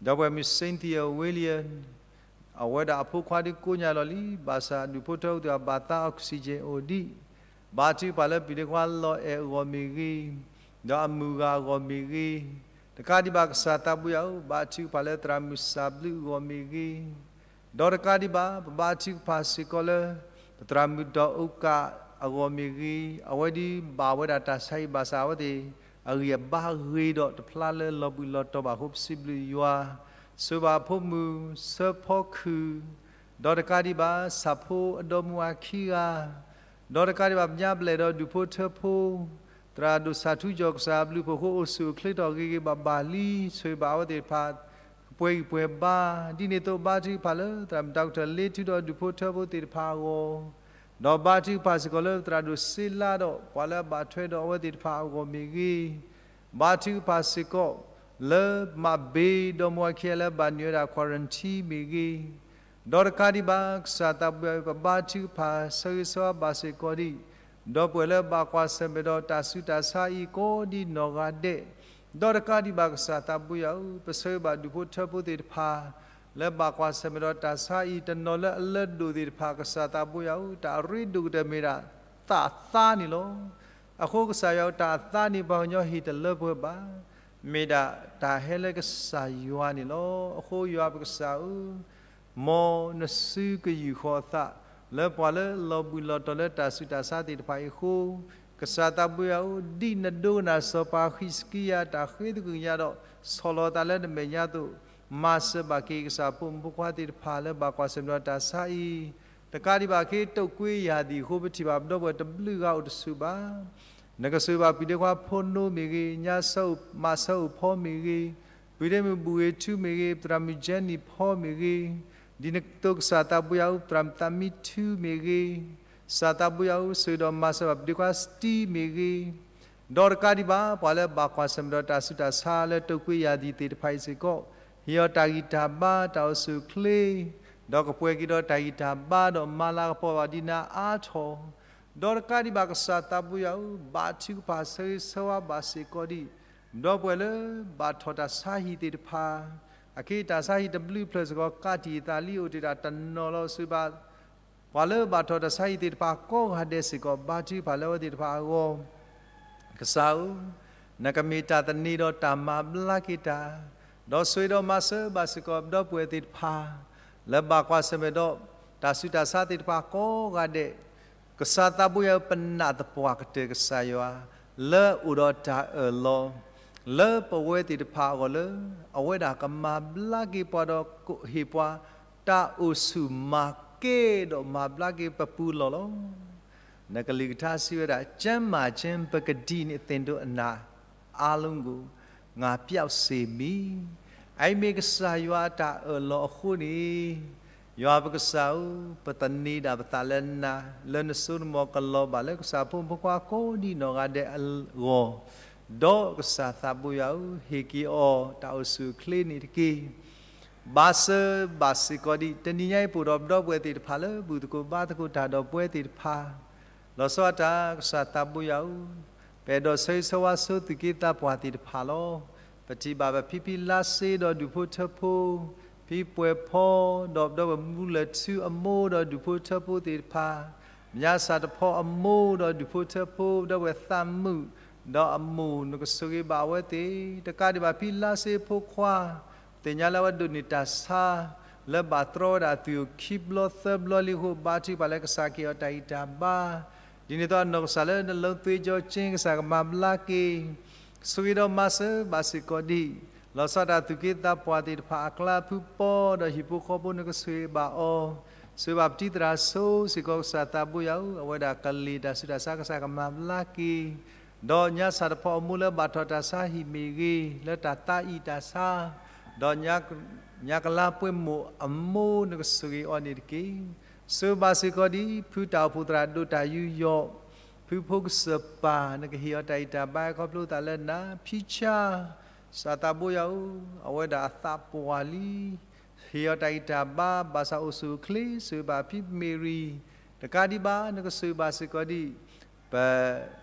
ဒီးပဝဲၢ်မုၣ် Cynthia William အဝဲဒၣ်အဖိခွါဒုးကိးညါလီၤလံ, ဘၣ်ဆၣ်ဒူၣ်ဖိထၢဖိသ့ၣ်တဖၣ်ဘၣ်သါ oxygen အိၣ်ဒံး, ဘါထုကဖၣ်လၢပျံၤဒ့ခွါလီၤအဲၣ်အဂီၢ်မ့ၢ်ဂ့ၤ, ဒီးအမုၢ်ဂၤအဂီၢ်မ့ၢ်ဂ့ၤ, တကးဒံးဘၣ်ကစၢ်သးဘိယွၤဧၢ, ဘါထုကဖၣ်လၢသရၣ်မုၣ်စၢ်ဘျုးအဂီၢ်မ့ၢ်ဂ့ၤ, ဒီးတကးဒံးဘၣ် ပဘါထုကဖၣ်စ့ၢ်ကီးလၢ ပသရၣ်မုၣ်ဒီးအိကၣ် အဂီၢ်မ့ၢ်ဂ့ၤ, အဝဲဒုးဘၣ်ဝဲဒၣ်တၢ်ဆါဟံၣ်ဘၣ်ဆၣ် အဝဲသ့ၣ်အဂံၢ်အဘါဂ့ၤဒီးတဖျါလၢလီၤဘှံးလီၤတီၤဘၣ်အဃိ ပစံးဘျုးယွၤ, ဆိၣ်ဂ့ၤဘၣ်ဖိမုၣ် စၢဖီခုၣ်, ဒီးတကးဒံးဘၣ် ဆၣ်ဖိအဒီမါဝၤခံဂၤ, ဒီးတကးဒံးဘၣ် ပညါပလဲၢ်ဒီးဒူၣ်ဖိထၢဖိ, သရၣ်ဒိၣ်ဆၣ်ထူကၠီၣ် ကစၢ်အဘျုးအဖှိၣ်အဃိ အိၣ်ဆူၣ်အိၣ်ချ့ထီၣ်ဂ့ၤဂ့ၤဘၣ်ဘၣ်လံ, ဆိၣ်ဂ့ၤဘၣ်အဝဲသ့ၣ်တဖၣ် ကပှဲၤဂံၢ်ပှဲၤဘါ, ဒ်န့ၣ်အသိး ဘါထုကဖၣ်လၢသရၣ်မုၣ်တၢ်ကထၢၣ်လ့ထူဒီးဒူၣ်ဖိထၢဖိသ့ၣ်တဖၣ်အဂီၢ်, ဒီးဘါထုကဖၣ်စ့ၢ်ကီးလၢသရၣ်ဒိၣ်စ့လါဒီး ပှၤလၢအဘၣ်ထွဲဒီးအဝဲသ့ၣ်တဖၣ်အဂီၢ်မ့ၢ်ဂ့ၤ, ဘါထုကဖၣ်စ့ၢ်ကီးလၢမးဘ့ဒီမါဝၤခံဂၤလၢအဘၣ်နုာ်ဝဲဒၣ် quarantine မ့ၢ်ဂ့ၤ, ဒီးတကးဒံးဘၣ် ကစၢ်သးပှၢ်ယွၤဧၢ ပဘါထုကဖၣ်ဆၢဂ့ၤဆၢဝါဘၣ်စ့ၢ်ကီးဒံး ဒီပုၢ်ဝဲၢ်လၢဘၣ်ကွၢ်ဆၢၣ်မဲာ်ဒီးတၢ်ဆူးတၢ်ဆါအံၤကိးဒံးနီၢ်ဂၤဒဲး, ဒီးတကးဒံးဘၣ် ကစၢ်သးပှၢ်ယွၤဧၢ ပဆၢဂ့ၤဘၣ်ဒူၣ်ဖိထၢဖိသ့ၣ်တဖၣ် လၢဘၣ်ကွၢ်ဆၢၣ်မဲာ်ဒီးတၢ်ဆါအံၤ တနီၤလၢအလၢဒိၣ်သ့ၣ်တဖၣ် ကစၢ်သးပှၢ်ယွၤဧၢ တၢ်အရ့ဒိၣ်ကတၢၢ်မ့ၢ်ဒၣ်တၢ်အသါန့ၣ်လီၤ. အဃိကစၢ်ယွၤဧၢ တၢ်အသါန့ၣ် ပှၤကညီဟ့ၣ်တလၢပှဲၤဘၣ်, မ့ၢ်ဒၣ်တၢ်ဟဲလၢကစၢ်ယွၤန့ၣ်လီၤ. အဃိယွၤပကစၢ်ဧၢ မ်နစုကယူၢ်ဃီၤအသး လၢပှၤလၢလီၤဘှံးလီၤတီၤလၢတၢ်ဆူးတၢ်ဆါသ့ၣ်တဖၣ်အံၤအဃိ, ကစၢ်သးပှၢ်ယွၤဧၢ ဒ်နဒိကနၣ်စီၤပၤဟံးစကံယၤတၢ်ဃ့သကွံာ်ညါဒီး ဆီၣ်လီၤသးလၢနမဲာ်ညါအသိး, မၤစၢၤဘၣ်က့ၤကစၢ်ဖိမုၣ်ဖိခွါသ့ၣ်တဖၣ်လၢဘၣ်ကွၢ်ဆၢၣ်မဲာ်ဒီးတၢ်ဆါအံၤ, တကးဒံးဘၣ်က့ၤ တုပ်ကွေးရာသီအဃိ ပထံၣ်ဘၣ်ပဒီပုၢ်ဝဲၢ်တဘျုးဂၤအိၣ်တဆူၣ်ဘၣ် နကဆိၣ်ဂ့ၤဘၣ်ပှၤဒ့ခွါဖိနိမ့ၢ်ဂ့ၤ, ညါဆၢအိၣ်မးဆၢအိၣ်ဖီမ့ၢ်ဂ့ၤ, ပှၤဒ့မုၣ်ဘူၣ်ဂ့ၤထူမ့ၢ်ဂ့ၤ, ပသရၣ်မုၣ်ကၠဲနံၣ်ဖီမ့ၢ်ဂ့ၤ, ဒ်န့ၣ်အသိးကစၢ်သးပှၢ်ယွၤဧၢ ပသရၣ်မုၣ်သးမံထူမ့ၢ်ဂ့ၤ, ကစၢ်သးပှၢ်ယွၤဧၢ ဆိၣ်ဂ့ၤဒီးမၤစၢၤဘၣ်ပှၤဒ့ခွါစတံမ့ၢ်ဂ့ၤ, ဒီးတကးဒံးဘၣ် ပှၤလၢဘၣ်ကွၢ်ဆၢၣ်မဲာ်ဒီးတၢ်ဆူးတၢ်ဆါလၢတုပ်ကွေးရာသီသ့ၣ်တဖၣ်အံၤစ့ၢ်ကီး, ဟ့ၣ်အီၤတၢ်ဂံၢ်တၢ်ဘါ တၢ်အိၣ်ဆူၣ်အိၣ်ချ့, ဒီးကပှဲၤက့ၤဒီးတၢ်ဂံၢ်တၢ်ဘါဒီးမၤလၤကပီၤဘၣ်ဒံးနၤအါထီၣ် ဒီးတကးဒံးဘၣ်ကစၢ်သးပှၢ်ယွၤဧၢ ဘါထုကဖၣ်ဆၢဂ့ၤဆၢဝါဘၣ်စ့ၢ်ကီးဒံး ဒီပုၢ်ဝဲၢ်လၢဘၣ်ထီၣ်တၢ်ဆါဟံၣ်သ့ၣ်တဖၣ်, အခဲအံၤတၢ်ဆါဟံၣ်တဘျုးဖျၢၣ်စ့ၢ်ကီး ကးတံာ်သးလံ အိၣ်တ့ၢ်တၢ်တနီၤလီၤ ဆိၣ်ဂ့ၤဘၣ် ပှၤလၢဘၣ်ထီၣ်တၢ်ဆါဟံၣ်သ့ၣ်တဖၣ်ကိးဂၤဒဲးစ့ၢ်ကီး ဘါထုကဖၣ်လၢအဝဲသ့ၣ်တဖၣ်အဂီၢ် ကစၢ်ဧၢ, နကမ့ၢ်တၢ်သန့ၤဒီးတၢ်မၤဘျါက့ၤတၢ်, ဒီးဆိၣ်ဂ့ၤဒီးမၤစၢၤဘၣ်စ့ၢ်ကီး ဒီပုၢ်ဝဲၢ်သ့ၣ်တဖၣ် လၢဘၣ်ကွၢ်ဆၢၣ်မဲာ်ဒီး တၢ်ဆူးတၢ်ဆါသ့ၣ်တဖၣ်ကိးဂၤဒဲး, ကစၢ်သးပှၢ်ယွၤဧၢ ပနာ်သပှၢ်ကတၢၢ်ကစၢ်ယွၤ လၢအိၣ်ဒီးတၢ်အၢၣ်လီၤ လၢပဝဲသ့ၣ်တဖၣ်အဂီၢ်လၢ အဝဲဒၣ်ကမၤဘျါက့ၤပှၤဒီးကဟ့ၣ်ပှၤ တၢ်အိၣ်ဆူၣ်မၤကဲဒီးမၤဘျါက့ၤပပူၤလီၢ်လီၤ. နကလုၢ်ကထါစံးဝဲဒၣ် ကျန်းမာခြင်း ပကတိနှင့် သင်တို့အနာအားလုံးကို ငါပျောက်စေမည် အအံၤမ့ၢ်ကစၢ်ယွၤအတၢ်အၢၣ်လီၤအဃိန့ၣ်, ယွၤပကစၢ်ဧၢ, ပသန့ၤဒၣ်ပသးလၢနၤ, လၢနစိတမီၤကလီၤဘၣ်လၢကစၢ်ဖိမုၣ်ဖိခွါကိးဒံးနီၢ်ဂၤဒဲးအဂီၢ်, ဒီးကစၢ်သးဘိယွၤဧၢ, ဟ့ၣ်က့ၤအီၤတၢ်အိၣ်ဆူၣ်အိၣ်ချ့န့ၣ်တက့ၢ်. ဘၣ်ဆၢဘၣ်စ့ၢ်ကီးဒံး တနံၤညါအံၤပအိၣ်ဒီးပဒီပုၢ်ဝဲၢ်သ့ၣ်တဖၣ်လၢဘူၣ်သကိးဘါသကိးတၢ်ဒီးပဝဲသ့ၣ်တဖၣ် လီၤဆီဒၣ်တၢ် ကစၢ်သးဘိယွၤဧၢ, ပအဲၣ်ဒိးဆၢဂ့ၤဆၢဝါဆိသုးက့သးပှၢ်သ့ၣ်တဖၣ်လီၤ. ပထံၣ်ဘၣ်ပဖံဖံလါစ့ဒီးဒူၣ်ဖိထၢဖိ, ဖံပှဲၤဖီ, ဒီးပဒီပုၢ်ဝဲၢ်မူလၢၢ်ထူအမိၢ်ဒီးဒူၣ်ဖိထၢဖိသ့ၣ်တဖၣ်, မၠါစၢ်တဖီအမိၢ်ဒီးဒူၣ်ဖိထၢဖိ, ပဒီပုၢ်ဝဲၢ်သးမုာ်ဒီးအမိၢ် နကဆိၣ်ဂ့ၤဘၣ်အဝဲသ့ၣ်, တကးဒံးဘၣ်ဖံလါစ့ဖိခွါ သ့ၣ်ညါလၢအဝဲဒိးန့ၢ်တၢ်ဆါ လၢဘၣ်တြီဝဲဒၣ်အသွံၣ်အိၣ်ခံဘျီသၢဘျီလံအဃိ ဘါထုကဖၣ်လၢကစၢ်ကဟ့ၣ်အီၤတၢ်ဂံၢ်တၢ်ဘါ, ဒ်န့ၣ်အသိးအနီၢ်ကစၢ်လၢနလီၤသွ့ကၠီက့ ကစၢ်ကမၤဘျါက့ၤ, ဆိၣ်ဂ့ၤဒီးမၤစၢၤဘၣ်စ့ၢ်ကီးဒံး, လီၤဆီဒၣ်တၢ်သူၣ်က့သးပှၢ်သ့ၣ်တဖၣ်အကျါ ဖုပီဒီးဟံၣ်ဖိဃီဖိ နကဆိၣ်ဂ့ၤဘၣ်အီၤ, ဆိၣ်ဂ့ၤဘၣ်ပတံၤသရၣ်စိစ့ၢ်ကီး ကစၢ်သးဘိယွၤဧၢ, အဝဲဒၣ်ကလ့ၢ်တၢ်ဆူးတၢ်ဆါ ကစၢ်ကမၤဘျါက့ၤ ဒီးညါစၢ်တဖီအမိၢ်လၢဘၣ်ထီၣ်တၢ်ဆါဟံၣ်မ့ၢ်ဂ့ၤ, လၢတၢ်သးအံၣ်တၢ်ဆါ, ဒီးညါ, ညါကလါပှဲၤမိၢ်အမိၢ် နကဆိၣ်ဂ့ၤအီၤန့ၣ်တက့ၢ်. ဆိၣ်ဂ့ၤဘၣ်စ့ၢ်ကီးဒံး ဖုတၢ်အိၣ်ဖှိၣ်သရၣ်ဒိၣ်တၢ်ယူးယီၣ်, ဖုဖိကစၢၢ်ပၢ် နကဟ့ၣ်အီၤတၢ်ဂံၢ်တၢ်ဘါ ခီဖျိသးလၢနၤ, ဖံဆၣ်, ကစၢ်သးဘိယွၤဧၢ, အဝဲဒၣ်အသးပှၢ်လံ ဟ့ၣ်အီၤတၢ်ဂံၢ်တၢ်ဘါ ဘၣ်ဆၣ်အိၣ်ဆူၣ်အိၣ်ချ့, ဆိၣ်ဂ့ၤဘၣ်ဖံမ့ၢ်ရံ, တကးဒံးဘၣ် နကဆိၣ်ဂ့ၤဘၣ်စ့ၢ်ကီးဒံး ပ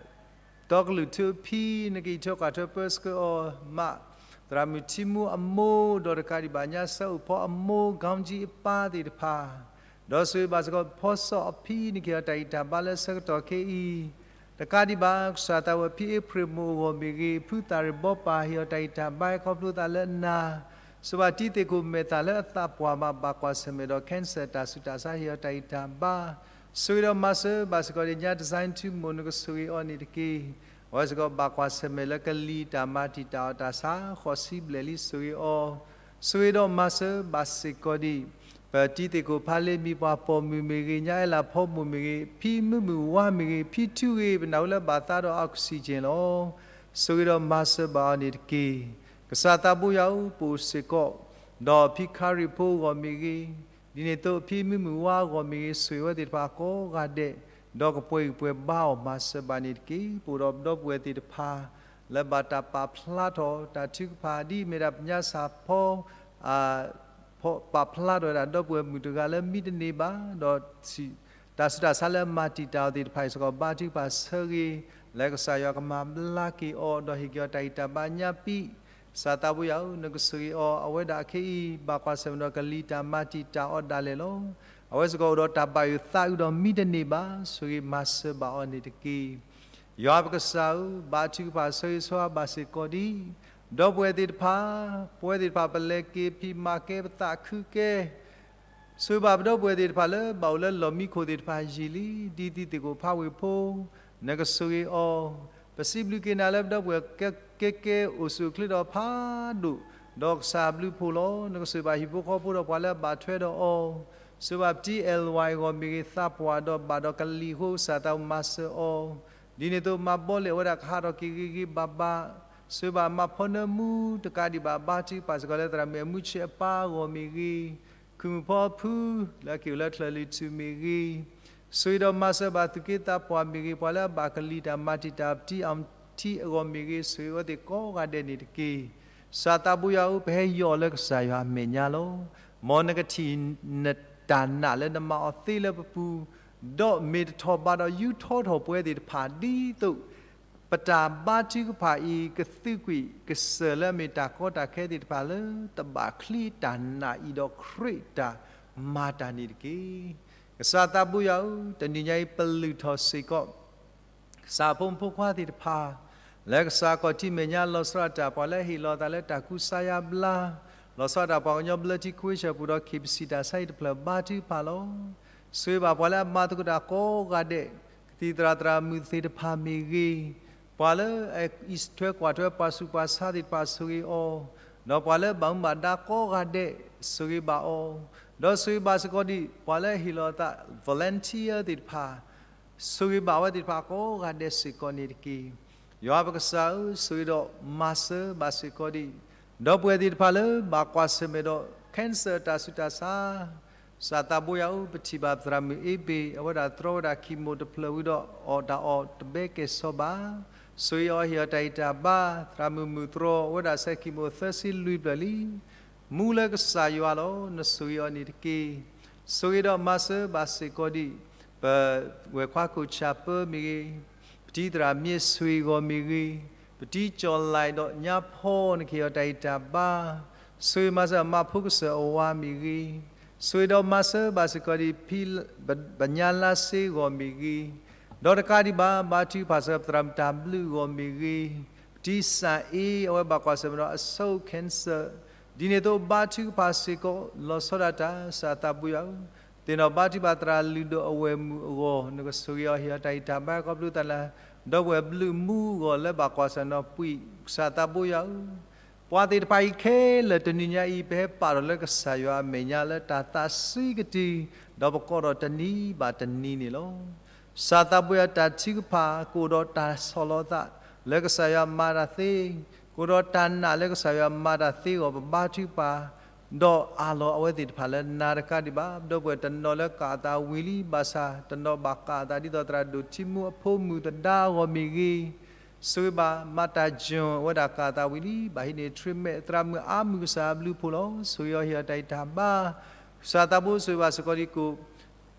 တီကလုာ်ထူအဖံ နကအံးထွဲကွၢ်ထွဲပၢဆှၢအီၤမး, သရၣ်မုၣ်ထံမူအမိၢ် ဒီးတကးဒံးဘၣ်ညါဆၢအိၣ်ဖီအမိၢ် ကီကၠံအပၢ်သ့ၣ်တဖၣ်, ဒီးဆိၣ်ဂ့ၤဘၣ်စ့ၢ်ကီး ဖီစီၣ်အဖံ နကဟ့ၣ်အီၤတၢ်ဂံၢ်တၢ်ဘါလၢဆၢကတီၢ်ခဲအံၤ, တကးဒံးဘၣ် ကစၢ်သးဝဲဖံအ့ဖြ့ၣ်မိၢ်အဂီၢ်မ့ၢ်ဂ့ၤ, ဖုသၣ်ရံၣ်ဘီပၢ် ဟ့ၣ်အီၤတၢ်ဂံၢ်တၢ်ဘါ ခီဖျိသးလၢနၤ, ဆိၣ်ဂ့ၤဘၣ်တံၤသကိးမဲာ်သၣ်လၢအသးပှၢ်မး ဘၣ်ကွၢ်ဆၢၣ်မဲာ်ဒီး cancer တၢ်ဆူးတၢ်ဆါ ဟ့ၣ်အီၤတၢ်ဂံၢ်တၢ်ဘါ, ဆိၣ်ဂ့ၤဒီးမၤစၢၤဘၣ်စ့ၢ်ကီးဒံးညါ Design Tomorrow နကဆိၣ်ဂ့ၤအီၤန့ၣ်တက့ၢ်. အဝဲစ့ၢ်ကီးဘၣ်ကွၢ်ဆၢၣ်မဲာ်လၢကလံၤတၢ်မၤတံာ်တာ်အီၤတၢ်ဆါ ဃိးဆံဘျဲၣ်လံ ဆိၣ်ဂ့ၤအီၤ, ဆိၣ်ဂ့ၤဒီးမၤစၢၤဘၣ်စ့ၢ်ကီးဒံး ပတံၤသကိးဖးလ့ မံၤပှၢ်ပိာ်မုၣ်မ့ၢ်ဂ့ၤ, ညါအဲလးဖီမိၢ်မ့ၢ်ဂ့ၤ, ဖံမုၢ်မုၢ်ဝါမ့ၢ်ဂ့ၤ, ဖံထူဂ့ၤ, ပနၢ်ဟူလၢဘၣ်သါဒီး oxygen လီၤ. ဆိၣ်ဂ့ၤဒီးမၤစၢၤဘၣ်အီၤန့ၣ်တက့ၢ်. ကစၢ်သးဘိယွၤဧၢ, ပအိၣ်စ့ၢ်ကီး ဒီးဖံခါရံၣ်ဖိအဂီၢ်မ့ၢ်ဂ့ၤ, ဒ်န့ၣ်အသိးဖံမုၢ်မုၢ်ဝါအဂီၢ်မ့ၢ်ဂ့ၤ, ဆိၣ်ဂ့ၤဝဲသ့ၣ်တဖၣ်ကိးဂၤဒဲး, ဒီးကပှဲၤဂံၢ်ပှဲၤဘါအီၤ မၤစၢၤဘၣ်န့ၣ်တက့ၢ်. ပအိၣ်ဒီးပဒီပုၢ်ဝဲၢ်သ့ၣ်တဖၣ် လၢဘၣ်တၢ်ပာ်ဖျါထီၣ်တၢ်ထုကဖၣ် ဒ်အမ့ၢ်ဒၣ်ပညါစၢ်ဖီ ပာ်ဖျါထီၣ်ဝဲဒၣ်ဒီပုၢ်ဝဲၢ်မုၣ်တဂၤလၢမံတန့ၢ်ဘၣ်, ဒီးတၢ်ဆူးတၢ်ဆါလၢအမၤတံာ်တာ်အီၤသ့ၣ်တဖၣ်အံၤစ့ၢ်ကီး ဘါထုကဖၣ်ဆၢဂ့ၤ လၢကစၢ်ယွၤကမၤဘျါက့ၤအီၤ ဒီးဟ့ၣ်က့ၤအီၤတၢ်ဂံၢ်တၢ်ဘါညါပံး, ကစၢ်သးဘိယွၤဧၢ, နကဆိၣ်ဂ့ၤအီၤ, အဝဲဒၣ်အခဲအံၤ ဘၣ်ကွၢ်ဆၢၣ်မဲာ်ဒီးကလံၤတၢ်မၤတံာ်တာ်အီၤဒၣ်လဲာ်လီၤ. အဝဲစ့ၢ်ကီးအိၣ်ဒီးတၢ်ဘၣ်ယိၣ်သးအုးဒီးမံတန့ၢ်ဘၣ်, ဆိၣ်ဂ့ၤမၤစၢၤဘၣ်အီၤန့ၣ်တက့ၢ်. ယွၤပကစၢ်ဧၢ, ဘါထုကဖၣ်ဆၢဂ့ၤဆၢဝါဘၣ်စ့ၢ်ကီးဒံး ဒီပုၢ်ဝဲၢ်သ့ၣ်တဖၣ်, ပဝဲသ့ၣ်တဖၣ်ပလဲၤက့ၤဖံးမၤကဲ ပသးခုကဲ ဆိၣ်ဂ့ၤဘၣ်ပဒီပုၢ်ဝဲၢ်သ့ၣ်တဖၣ်လၢဘၣ်အိၣ်လၢလီၢ်မံခိၣ်သ့ၣ်တဖၣ်ယံာ်လံ, ဒ်တံၤသကိးဖးဝ့ၢ်ဖိ, နကဆိၣ်ဂ့ၤအီၤ, ပစံးဘျုးက့ၤနၤလၢပဒီပုၢ်ဝဲၢ်ကဲကဲအိၣ်ဆူၣ်အိၣ်ချ့ဒီးဖးဒိၣ်, ဒီးကစၢ်ဘျုးဖှိၣ်လီၤ. နကဆိၣ်ဂ့ၤဘၣ်ဟံၣ်ဖိဃီဖိဒီးပှၤလၢအဘၣ်ထွဲဒီးအီၤ, ဆိၣ်ဂ့ၤဘၣ်ပတံၤ L Y အဂီၢ်မ့ၢ်ဂ့ၤ, သးပှၢ်ဒီးဘၣ်ဒီးကလံၤအဃိ ကစၢ်သးဘိမၤစၢၤအီၤ, ဒ်န့ၣ်အသိးမၤဘီလဲၣ်အဝဲဒၣ်ကဟးထီၣ်က့ၤဂ့ၤဂ့ၤဘၣ်ဘၣ်, ဆိၣ်ဂ့ၤဘၣ်မၤဖီနၢမူတကးဒံးဘၣ် ဘါထုကဖၣ်စ့ၢ်ကီးလၢသရၣ်မုၣ်အမုၢ်ဆ့အပၢ်အဂီၢ်မ့ၢ်ဂ့ၤ, ခုၣ်မုၣ်ဖီဖု လၢအက့ၤအိၣ်လၢချၢၣ်လွံၢ်ထူၣ်မ့ၢ်ဂ့ၤ, ဆိၣ်ဂ့ၤဒီးမၤစၢၤဘၣ်သူၣ်က့သးပှၢ်မ့ၢ်ဂ့ၤ, ပှၤလၢအဘၣ်ကလံၤတၢ်မၤတံာ်တာ် ပတံၤအထံအဂီၢ်မ့ၢ်ဂ့ၤ, ဆိၣ်ဂ့ၤအဝဲသ့ၣ်ကိးဂၤဒဲးန့ၣ်တက့ၢ်. ကစၢ်သးဘိယွၤဧၢ, ပဟဲယီၢ်အီၤလၢကစၢ်ယွၤအမဲာ်ညါလီၤ. မ်နကထံၣ်နတၢ်နာ်လၢနမၤအီၤသ့လၢပပူၤ, ဒီးမ့ၢ်တထီၣ်ဘးဒီးယူၤထီထီၣ်ပဝဲသ့ၣ်တဖၣ် ဒ်သိး ပတၢ်ဘါထုကဖၣ်အံၤ ကသုးကွံာ်ကစၢၢ်လၢအမ့ၢ်တၢ်ကီတၢ်ခဲသ့ၣ်တဖၣ်လၢ တဘၣ်ချံတၢ်နာ်အံၤဒီးခရံာ်တၢ်မၤတၢ်န့ၣ်တက့ၢ်. ကစၢ်သးဘိယွၤဧၢ, တနံၤညါအံၤပလုၢ်ထီၣ်စ့ၢ်ကီး ကစၢ်ဖိမုၣ်ဖိခွါသ့ၣ်တဖၣ် လၢကစၢ်ခီၣ်ထံးမဲာ်ညါလီၤဆီဒၣ်တၢ် ပှၤလၢအဟ့ၣ်လီၤအသးလၢတၢ်ကူစါယါဘျါ, လီၤဆီဒၣ်တၢ်ပှၤကညီဘျၢထံခဝ့ၡၢၣ်ပူၤဒီး ခ့ၣ်ပစံၣ်တၢ်ဆါဟံၣ်တဖျၢၣ်ဘါထုကဖၣ်လီၤ. ဆိၣ်ဂ့ၤဘၣ်ပှၤလၢအမၤသကိးတၢ်ကိးဂၤဒဲး, ကသံၣ်သရၣ်သရၣ်မုၣ်သ့ၣ်တဖၣ်မ့ၢ်ဂ့ၤ, ပှၤလၢအအံးထွဲကွၢ်ထွဲပှၤဆူးပှၤဆါသ့ၣ်တဖၣ်ဆိၣ်ဂ့ၤအီၤ, ဒီးပှၤလၢဘၣ်မူဘၣ်ဒါကိးဂၤဒဲးဆိၣ်ဂ့ၤဘၣ်အီၤ, ဒီးဆိၣ်ဂ့ၤဘၣ်စ့ၢ်ကီးဒံး ပှၤလၢအဟ့ၣ်လီၤအသး volunteer သ့ၣ်တဖၣ် ဆိၣ်ဂ့ၤဘၣ်အဝဲသ့ၣ်တဖၣ်ကိးဂၤဒဲးစ့ၢ်ကီးန့ၣ်တက့ၢ်. ယွၤပကစၢ်ဧၢ, ဆိၣ်ဂ့ၤဒီးမၤစၢၤဘၣ်စ့ၢ်ကီးဒံး ဒီပုၢ်ဝဲၢ်သ့ၣ်တဖၣ်လၢဘၣ်ကွၢ်ဆၢၣ်မဲာ်ဒီး cancer တၢ်ဆူးတၢ်ဆါ, ကစၢ်သးဘိယွၤဧၢ, ပထံၣ်ဘၣ်သရၣ်မုၣ်အ့ဘ့ၣ် အဝဲဒၣ်တြီဝဲဒၣ် chemo တဖျၢၣ်ဝံၤဒီး အီၣ်တၢ်အီၣ်တဘဲကဲၣ်ဆိးဘၣ်, ဆိၣ်ဂ့ၤအီၤဟ့ၣ်အီၤတၢ်ဂံၢ်တၢ်ဘါ, သရၣ်မုၣ်မုၢ်တြီ အဝဲဒၣ်ဆဲး chemo သၢဆံလွံၢ်ဖျၢၣ်လံ မူလၢကစၢ်ယွၤလီၤ. နဆိၣ်ဂ့ၤအီၤန့ၣ်တက့ၢ်. ဆိၣ်ဂ့ၤဒီးမၤစၢၤဘၣ်စ့ၢ်ကီးဒံး ပဝဲၢ်ခွါခိၣ်ဆၣ်ပၢမ့ၢ်ဂ့ၤ, ပတံၤသရၣ်မ့ၢ်ဆိၣ်ဂ့ၤဂီၢ်မ့ၢ်ဂ့ၤ, ပတံၤကၠီၣ်လဲၣ်ဒီးညါဖီ နကဟ့ၣ်အီၤတၢ်ဂံၢ်တၢ်ဘါ, ဆိၣ်ဂ့ၤမၤစၢၤမါဖိကစၢၢ်အဝၤမ့ၢ်ဂ့ၤ, ဆိၣ်ဂ့ၤဒီးမၤစၢၤဘၣ်စ့ၢ်ကီးဒံး ပညါလါစ့ဂီၢ်မ့ၢ်ဂ့ၤ, ဒီးတကးဒံးဘၣ် ဘါထုကဖၣ်စ့ၢ်ကီး ပသရၣ်မုၣ်တၢ်ဘျုးအဂီၢ်မ့ၢ်ဂ့ၤ, ပတံၤစၣ်အ့ အဝဲဘၣ်ကွၢ်ဆၢၣ်မဲာ်ဒီးအဆိး cancer, ဒ်န့ၣ်အသိးဘါထုကဖၣ်စ့ၢ်ကီး လီၤဆီဒၣ်တၢ် ကစၢ်သးဘိယွၤဧၢ, သ့ၣ်နီၣ်ဘါထုကဖၣ်သရၣ်လုၢ်ဒိၣ်အဝဲၢ်မုၣ်အဂီၢ် နကဆိၣ်ဂ့ၤအီၤဟ့ၣ်အီၤတၢ်ဂံၢ်တၢ်ဘါ ခီဖျိသးလၢ ဒီပုၢ်ဝဲၢ်ဘျုးမူအဂီၢ်လၢဘၣ်ကွၢ်ဆၢၣ်မဲာ်ဒီးပှံာ် ကစၢ်သးဘိယွၤဧၢ, ပှၤသ့ၣ်တဖၣ်အံၤခဲလၢာ်တနံၤညါအံၤ ပဟဲပာ်ထီၣ်လၢကစၢ်ယွၤအမဲာ်ညါလၢတၢ်သးဆံးကတၢၢ်, ဒီးပကိးထီၣ်တနံၤဘၣ်တနံၤန့ၣ်လီၤ. ကစၢ်သးဘိယွၤတၢ်ထုကဖၣ် ကအိၣ်ဒီးတၢ်ဆီၣ်လီၤသး လၢကစၢ်ယွၤမၤတၢ်သ့, ကအိၣ်ဒီးတၢ်နာ်လၢကစၢ်ယွၤမၤတၢ်သ့အဂီၢ် ပဘါထုကဖၣ် ဒီးအးလီၤအဝဲသ့ၣ်တဖၣ်လၢနၤတကးဒံးဘၣ်, ဒီပုၢ်ဝဲၢ်တနီၤလၢကးအသးဝံၤလံ ဘၣ်ဆၣ်တနီၤဘၣ်ကးအသးဒ်သိးသရၣ်ဒိၣ်ထံမူအဖိမုၣ်သဒါအဂီၢ်မ့ၢ်ဂ့ၤ, ဆိၣ်ဂ့ၤဘၣ် မၤတၢ်ကၠိၣ် အဝဲဒၣ်ကးအသးဝံၤလံ ဘၣ်ဟံးန့ၢ် treatment သရၣ်မုၣ်အါမုၢ် ကစၢ်ဘျုးဖှိၣ်လီၤ. ဆိၣ်ဂ့ၤအီၤဟ့ၣ်အီၤတၢ်ဂံၢ်တၢ်ဘါ, ကစၢ်သးဘိဆိၣ်ဂ့ၤဘၣ်စ့ၢ်ကီးဒံး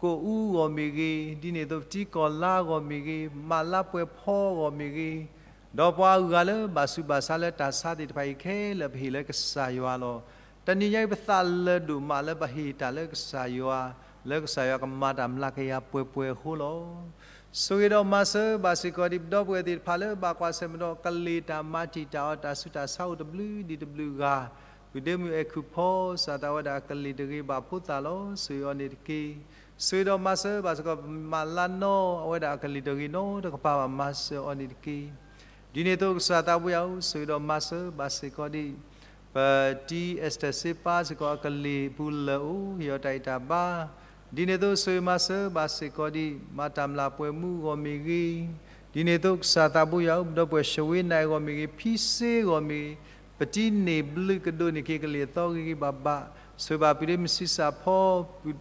ကိၣ်အူအဂီၢ်မ့ၢ်ဂ့ၤ, ဒ်န့ၣ်အသိးပတံၤကီၢ်လါအဂီၢ်မ့ၢ်ဂ့ၤ, မးလါပှဲၤဖီအဂီၢ်မ့ၢ်ဂ့ၤ, ဒီးပှၤအဂၤလၢဘၣ်ဆူးဘၣ်ဆါလၢတၢ်ဆါသ့ၣ်တဖၣ်အံၤခဲလၢာ် ပဟ့ၣ်လၢကစၢ်ယွၤလီၤ. တနံၤညါအံၤပသးလၢဒိၣ်မးလၢပဟ့ၣ်တၢ်လၢကစၢ်ယွၤ, လၢကစၢ်ယွၤကမၤတၢ်မျးကယၤပှဲၤပှဲၤအဃိလီၤ. ဆိၣ်ဂ့ၤဒီးမၤစၢၤဘၣ်စ့ၢ်ကီးဒံး ပဒီပုၢ်ဝဲၢ်သ့ၣ်တဖၣ်လၢဘၣ်ကွၢ်ဆၢၣ်မဲာ်ဒီးကလ့ၢ်တၢ်မၤတံာ်တာ်အီၤ တၢ်ဆူးတၢ်ဆါအိၣ်တဘျုးဒံးတဘျုးဂၤ, ကုၢ်ဒ့မုၣ်အဲၣ်ခိၣ်ဖီ ကစၢ်သးဝဲဒၣ်ကလ့ၢ်တဂ့ၤဘၣ်ဖိသၣ်လီၤ. ဆိၣ်ဂ့ၤအီၤန့ၣ်တက့ၢ်. ဆိၣ်ဂ့ၤဒီးမၤစၢၤဘၣ်စ့ၢ်ကီး ပမၤလၢနီၢ်အဝဲဒၣ်အကလုၢ်တဂ့ၤနီတကပၤဘၣ် မၤစၢၤအီၤန့ၣ်တက့ၢ်. ဒ်န့ၣ်အသိးကစၢ်သးဘိယွၤဧၢ, ဆိၣ်ဂ့ၤဒီးမၤစၢၤဘၣ်စ့ၢ်ကီးဒ် ပတံၤ Esther စ့ပၢ်စ့ၢ်ကီးအကလ့ၢ်အပူၤလၢာ်အိၣ် ဟ့ၣ်အီၤတၢ်ဂံၢ်တၢ်ဘါ, ဒ်န့ၣ်အသိးဆိၣ်ဂ့ၤမၤစၢၤဘၣ်စ့ၢ်ကီးဒ် မၤတၢ်မျၢ်ပှဲၤမူအဂီၢ်မ့ၢ်ဂ့ၤ, ဒ်န့ၣ်အသိးကစၢ်သးဘိယွၤဧၢ, ပဒီပုၢ်ဝဲၢ် ရှဝ့နၢ်အဂီၢ်မ့ၢ်ဂ့ၤ, ဖံစ့အဂီၢ်မ့ၢ်ဂ့ၤ, ပတံၤန့ၢ်ဘျုးကဒိးန့ၢ်က့ၤကလ့ၢ်အသီဂ့ၤဂ့ၤဘၣ်ဘၣ်, ဆိၣ်ဂ့ၤဘၣ်ပုၢ်ဒ့မုၣ်ဆံးစၢ်ဖီ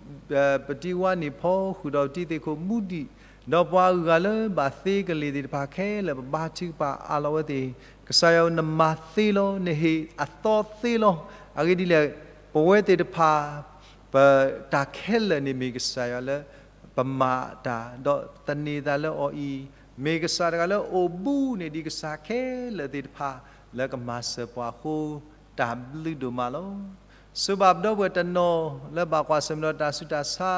ပတံၤဝါန့ၢ်ဖီ ဃုာ်ဒီးပတံၤသ့ၣ်ခိၣ်မူဒံး, ဒီးပှၤအဂၤလၢဘၣ်သ့ကလ့ၢ်သ့ၣ်တဖၣ်ခဲလၢာ် ပဘါထုကဖၣ်အးလီၤဝဲသ့ၣ်, ကစၢ်ယွၤဧၢ နမၤသ့လီၤ, နဟ့ၣ်အသီသ့လီၤ. အဂ့ၢ်ဒ်လဲၣ်, ပဝဲသ့ၣ်တဖၣ် ပတၢ်ခဲလၢာ်န့ၣ်မ့ၢ်ကစၢ်ယွၤလၢ ပမၤတၢ် ဒီးသန့ၤသးလၢအီၤအံၤ, မ့ၢ်ကစၢ်တဂၤလၢအိၣ်ဘူးန့ၢ်ဒံးကစၢ်ခဲလၢာ်သ့ၣ်တဖၣ် လၢကမၤစၢၤပှၤအဃိ တၢ်ဘျုးဒိၣ်မးလီၤ. ဆိၣ်ဂ့ၤဘၣ်ပဒီပုၢ်ဝဲၢ်တနီၤလၢဘၣ်ကွၢ်ဆၢၣ်မဲာ်ဒီးတၢ်ဆူးတၢ်ဆါ,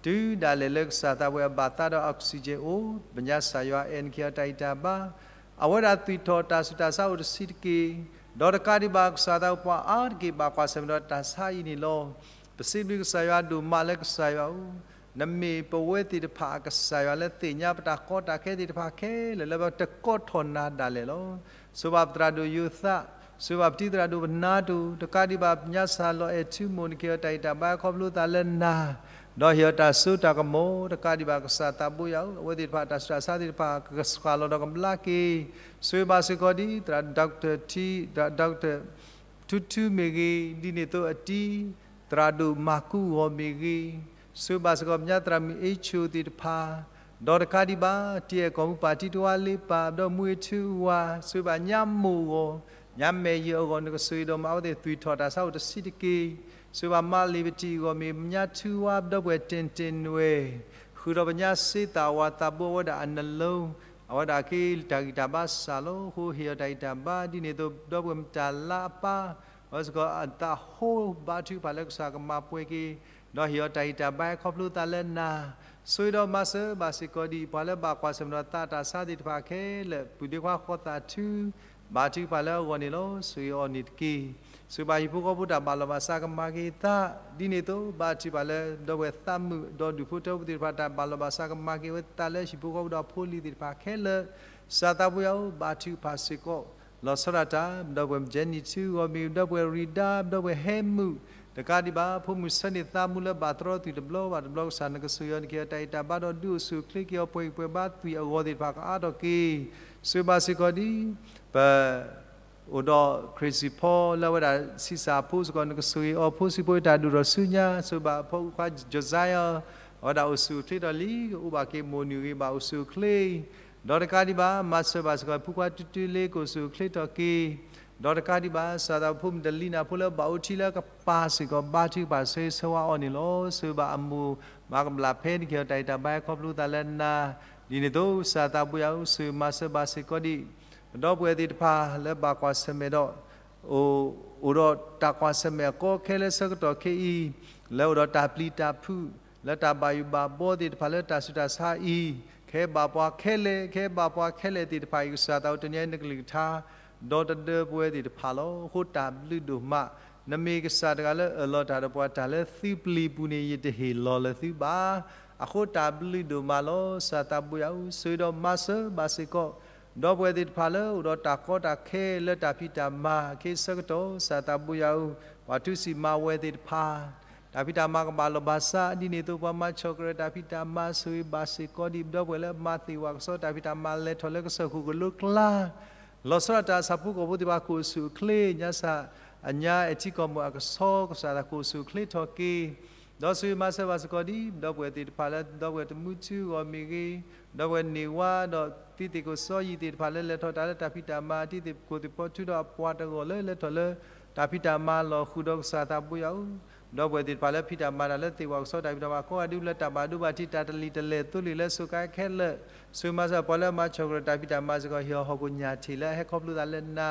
တုၤဒၣ်လဲာ်လၢကစၢ်သးဘိယွၤအဘၣ်သးဒီး oxygen အိၣ်, ပညါကစၢ်ယွၤအဲၣ်နက့ၤအီၤတၢ်ဂံၢ်တၢ်ဘါ, အဝဲဒၣ်သွံၣ်ထီၣ်တၢ်ဆူးတၢ်ဆါအိၣ်တဆံးတက့ၢ်, ဒီးတကးဒံးဘၣ်ကစၢ်သးဘိယွၤပှၤအါတက့ၢ်ဘၣ်ကွၢ်ဆၢၣ်မဲာ်ဒီးတၢ်ဆါအံၤန့ၣ်လီၤ. ပစံးဘျုးကစၢ်ယွၤဒိၣ်မးလၢကစၢ်ယွၤဧၢ, နမ့ၢ်ပဝဲသ့ၣ်တဖၣ်အကစၢ်ယွၤလၢသ့ၣ်ညါပတၢ်ကီတၢ်ခဲသ့ၣ်တဖၣ်ခဲလၢာ်လၢပတကိးထီၣ်နၤဒၣ်လဲာ်လီၤ. ဆိၣ်ဂ့ၤဘၣ်ပသရၣ်ဒိၣ်ယိၤသး, ဆိၣ်ဂ့ၤဘၣ်ပတံၤသရၣ်ဒိၣ်ပနါတိၤ, တကးဒံးဘၣ်ပညါစၢ်လီၤအဲၣ်ထူမိၣ်နက့ၤအီၤတၢ်ဂံၢ်တၢ်ဘါခီဖျိသးလၢနၤ, ဒီးဟ့ၣ်အီၤတၢ်စိတၢ်ကမီၤ, တကးဒံးဘၣ်ကစၢ်သးဘိယွၤဧၢ, အဝဲသ့ၣ်တဖၣ်တၢ်ဆူးတၢ်ဆါသ့ၣ်တဖၣ်ကစှၤလီၤဒီးကဘျါက့ၤ, ဆိၣ်ဂ့ၤဘၣ်စ့ၢ်ကီးဒ် သရၣ် doctor ထံ, သရၣ် doctor ထူထူမ့ၢ်ဂ့ၤ, ဒ်န့ၣ်အသိးအတံၤ သရၣ်ဒိၣ်မၤကူဂီၢ်မ့ၢ်ဂ့ၤ, ဆိၣ်ဂ့ၤဘၣ်စ့ၢ်ကီးပညါသရၣ်မုၣ်အ့ၣ်ဆိၣ်သ့ၣ်တဖၣ်, ဒီးတကးဒံးဘၣ် တံၤအဲၣ်ကီၢ်မူပၢ်တံၤတဝါလ့ပၢ်, ဒီးမူအ့ၣ်ထူဝါ, ဆိၣ်ဂ့ၤဘၣ်ညါမိၢ်အဂီၢ်, ညါမဲာ်ယၢၤအဂီၢ် နကဆိၣ်ဂ့ၤဒီးမၤအဝဲသ့ၣ်သွံၣ်ထီၣ်တၢ်ဆါအိၣ်တဆံးတက့ၢ်, ဆိၣ်ဂ့ၤဘၣ်မါလ့ၤပတံၤအဂီၢ်မ့ၢ် ပညါထူဝါပဒီပုၢ်ဝဲၢ်တ့ၢ်တ့ၢ်နွဲၣ်, ဃုာ်ဒီးပညါစ့သၣ်ဝါသးဘိအဝဲဒၣ်အနလီၤ, အဝဲဒၣ်က့ၤတၢ်ဂံၢ်တၢ်ဘါစှၤလီၤအဃိ ဟ့ၣ်အီၤတၢ်ဂံၢ်တၢ်ဘါ, ဒ်န့ၣ်အသိးပဒီပုၢ်ဝဲၢ်မတၤလါအပၢ်, အဝဲစ့ၢ်ကီးအသးဟိဘါထုကဖၣ်လၢကစၢ်ကမၤပှဲၤက့ၤ, ဒီးဟ့ၣ်အီၤတၢ်ဂံၢ်တၢ်ဘါခီဖျိသးလၢနၤ, ဆိၣ်ဂ့ၤဒီးမၤစၢၤဘၣ်စ့ၢ်ကီးဒ် ပှၤလၢဘၣ်ကွၢ်ဆၢၣ်မဲာ်ဒီးသးတၢ်ဆါသ့ၣ်တဖၣ်ခဲလၢာ် ပုၢ်ဒ့ခွါဃီသးထူ ဘါထုကဖၣ်လၢအဂီၢ်န့ၣ်လီၤ. ဆိၣ်ဂ့ၤအီၤန့ၣ်တက့ၢ်. ဆိၣ်ဂ့ၤဘၣ်ဟံၣ်ဖိဃီဖိတၢ်ဘၣ်လီၤဘၣ်စးကမၤက့ၤသး, ဒ်န့ၣ်အသိး ဘါထုကဖၣ်လၢ ဒီပုၢ်ဝဲၢ်သးမုာ် ဒီးဒူၣ်ဖိထၢဖိသ့ၣ်တဖၣ်တၢ်ဘၣ်လီၤဘၣ်စးကမၤက့ၤဝဲသးလၢဟံၣ်ဖိဃီဖိဒီးဖိလံၤသ့ၣ်တဖၣ်ခဲလၢာ်, ကစၢ်သးဘိယွၤဧၢ ဘါထုကဖၣ်စ့ၢ်ကီး လီၤဆီဒၣ်တၢ် ဒီပုၢ်ဝဲၢ်မကဲနံၣ်ထူအဂီၢ်မ့ၢ်ဂ့ၤ, ဒီပုၢ်ဝဲၢ်ရံဒါ, ဒီပုၢ်ဝဲၢ်ဟဲမုၣ်, တကးဒံးဘၣ် ဖိမုၣ်ဆၢန့ၢ်သးမူလၢဘၣ်တြီသွံၣ်တဘျီဘၣ်တဘျီ ကစၢ်နကဆိၣ်ဂ့ၤအီၤ နကဟ့ၣ်အီၤတၢ်ဂံၢ်တၢ်ဘါဒီးဒုးအိၣ်ဆူၣ်အိၣ်ချ့က့ၤအီၤ ပှဲၤက့ၤပှဲၤဘါသွံၣ်အဂီၢ်သ့ၣ်တဖၣ်ကအါထီၣ်က့ၤ, ဆိၣ်ဂ့ၤဘၣ်စ့ၢ်ကီးဒ် ပ အိၣ်ဒီး Crazy Paul လၢအဝဲဒၣ်ဆံးစၢ်ဖိစ့ၢ်ကီး နကဆိၣ်ဂ့ၤအီၤ ဖိဆံးဖိအတၢ်ဒိၣ်ထီၣ်ဆူညါ, ဆိၣ်ဂ့ၤဘၣ်အဖိခွါ Josiah အဝဲဒၣ်အိၣ်ဆူၣ်အိၣ်ချ့ထီၣ်လံ, အိၣ်ဘၣ်က့ၤမိၢ်နုာ်ဂ့ၤဘၣ်အိၣ်ဆူၣ်အိၣ်ချ့, ဒီးတကးဒံးဘၣ် မၤစၢၤဘၣ်စ့ၢ်ကီး ဖိခွါတူတူလ့ကအိၣ်ဆူၣ်အိၣ်ချ့ထီၣ်က့ၤ, ဒီးတကးဒံးဘၣ် စၢ်သးဖိမုၣ်တလံနၤဖိလၢဘၣ်အိၣ်ထံလၢကပၤစ့ၢ်ကီး ဘါထုကဖၣ်ဆၢဂ့ၤဆၢဝါအီၤန့ၣ်လီၤ. ဆိၣ်ဂ့ၤဘၣ်အမိၢ်မၤကဘျၣ်ဖဲနကဟ့ၣ်အီၤတၢ်ဂံၢ်တၢ်ဘါခီဖျိသးလၢနၤ, ဒ်န့ၣ်အသိး ကစၢ်သးဘိယွၤဧၢ ဆိၣ်ဂ့ၤမၤစၢၤဘၣ်စ့ၢ်ကီးဒ် ပဒီပုၢ်ဝဲၢ်သ့ၣ်တဖၣ်လၢဘၣ်ကွၢ်ဆၢၣ်မဲာ်ဒီး အိၣ်ဒီးတၢ်ကွၢ်ဆၢၣ်မဲာ်အကီအခဲလၢဆၢကတီၢ်ခဲအံၤ, လၢအိၣ်ဒီးတၢ်ပျံၤတၢ်ဖုး, လၢတၢ်ဘၣ်ယိၣ်ဘၣ်ဘီသ့ၣ်တဖၣ်လၢတၢ်ဆူးတၢ်ဆါအံၤ, ကဟဲဘၣ်ပှၤခဲလၢာ်, ကဟဲဘၣ်ပှၤခဲလၢာ်သ့ၣ်တဖၣ်အံၤ ကစၢ်သးဘိတနံၤအံၤနကလုၢ်ကထါ ဒီတဒၢပဝဲသ့ၣ်တဖၣ်လီၤ. အဃိတၢ်ဘျုးဒိၣ်မး, နမ့ၢ်ကစၢ်တဂၤလၢအၢၣ်လီၤတၢ်ဒီးပှၤ တၢ်လၢသုပျံၤပူၤန့ၣ် ယတဟ့ၣ်လီၤလၢၤသုဘၣ်. အဃိတၢ်ဘျုးဒိၣ်မးလီၤ. ကစၢ်သးဘိယွၤဧၢ, ဆိၣ်ဂ့ၤဒီးမၤစၢၤဘၣ်စ့ၢ်ကီး ဒီပုၢ်ဝဲၢ်သ့ၣ်တဖၣ်လၢအိၣ်ဒီးတၢ်ကီတၢ်ခဲလၢတၢ်ဖံးတၢ်မၤအခဲအံၤဆၢကတီၢ်, ကစၢ်သးဘိယွၤဧၢ, ပှၤထုးစံးမၤဝဲသ့ၣ်တဖၣ် တၢ်ဖံးတၢ်မၤကဘၣ်လီၤဘၣ်စး, ဒ်န့ၣ်အသိး ပှၤမၤဆီၣ်ကရၢၢ်တၢ်ဖံးတၢ်မၤ ဆိၣ်ဂ့ၤဘၣ်စ့ၢ်ကီးဒ် ပဒီပုၢ်ဝဲၢ်လၢမၤသ့ၣ်ဝဲကစီၣ်တၢ်ဖံးတၢ်မၤလဲၤထီၣ်လၢကစၢၢ်ခိၣ်ကလိကျါ, လီၤဆီဒၣ်တၢ်ဆၣ်ဖိကီၢ်ဖိသ့ၣ်တဖၣ်ကအိၣ်ဆူၣ်အိၣ်ချ့, ညါစၢ်အညါအဲၣ်ထံကီၢ်မိၢ်အကဆီ ကစၢ်သးကအိၣ်ဆူၣ်အိၣ်ချ့ထီၣ်က့ၤ, ဒီးဆိၣ်ဂ့ၤမၤစၢၤဘၣ်စ့ၢ်ကီးဒ် ပဒီပုၢ်ဝဲၢ်သ့ၣ်တဖၣ်လၢ ပဒီပုၢ်ဝဲၢ်တမူထူအဂီၢ်မ့ၢ်ဂ့ၤ, ပဒီပုၢ်ဝဲၢ်န့ၢ်ဝါ ဒီးတံၤသကိးစီၤယံၤသ့ၣ်တဖၣ်လၢလဲၤထီၣ်တၢ်လၢတၢ်ဖံးတၢ်မၤ, တံၤသကိးသ့ၣ်ဖီထူဒီးအပှၤတဂီၢ်လၢလဲၤထီၣ်လၢ တၢ်ဖံးတၢ်မၤလီၢ်ဃုာ်ဒီးကစၢ်သးဘိယွၤဧၢ, ပဒီပုၢ်ဝဲၢ်သ့ၣ်တဖၣ်လၢဖံးတၢ်မၤတၢ်လၢသ့ၣ်ဝဲကစီၣ်တၢ်ဖံးတၢ်မၤကိးဂၤဒဲးလၢတၢ်ဘၣ်ဒိဘၣ်ထံး တၢ်တလံၤတလဲၢ်သိလ့ၣ်လၢစူးကါခဲလၢာ်, ဆိၣ်ဂ့ၤမၤစၢၤပှၤလၢမၤဆီၣ်ကရၢၢ်တၢ်ဖံးတၢ်မၤစ့ၢ်ကီး ဟ့ၣ်အီၤဟီၣ်ခိၣ်ညၣ်ထံးလၢအဟဲခီဖျိသးလၢနၤ,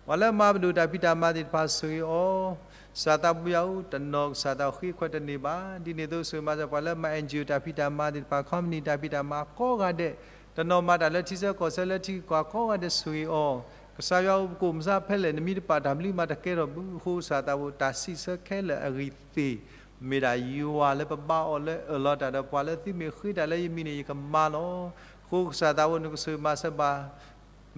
ပှၤလၢမၤပဒိၣ်တၢ်ဖံးတၢ်မၤသ့ၣ်တဖၣ်ဆိၣ်ဂ့ၤအီၤ ကစၢ်သးဘိယွၤဧၢ, တနီၤကစၢ်သးဃ့ခွဲးတန့ၢ်ဘၣ်, ဒ်န့ၣ်အသိးဆိၣ်ဂ့ၤမၤစၢၤပှၤလၢမၤ NGO တၢ်ဖံးတၢ်မၤသ့ၣ်တဖၣ် company တၢ်ဖံးတၢ်မၤကိးဂၤဒဲး, တနီၤမၤတၢ်လၢထံဆၢကီၢ်ဆၢလၢထံဂုၤကီၢ်ဂၤကိးဂၤဒဲးဆိၣ်ဂ့ၤအီၤ, ကစၢ်ယွၤဧၢ, ပကအိၣ်မုၢ်ဆါဖဲလဲၣ် နမံၤတပာ်တၢ်ဘျုးမးတကဲထီၣ်ဘၣ်, အဃိကစၢ်သးဘိတၢ်စံးဆၢခဲလၢာ်အဂ့ၢ်သ့ၣ်, မ့ၢ်ဒၣ်ယွၤလၢပဘါအီၤလၢအၢၣ်လီၤတၢ်ဒီးပှၤလၢသုမ့ၢ်ဃ့တၢ်လၢယမံၤန့ၣ် ယကမၤလီၤ. အဃိကစၢ်သးဘိ နကဆိၣ်ဂ့ၤမၤစၢၤဘၣ်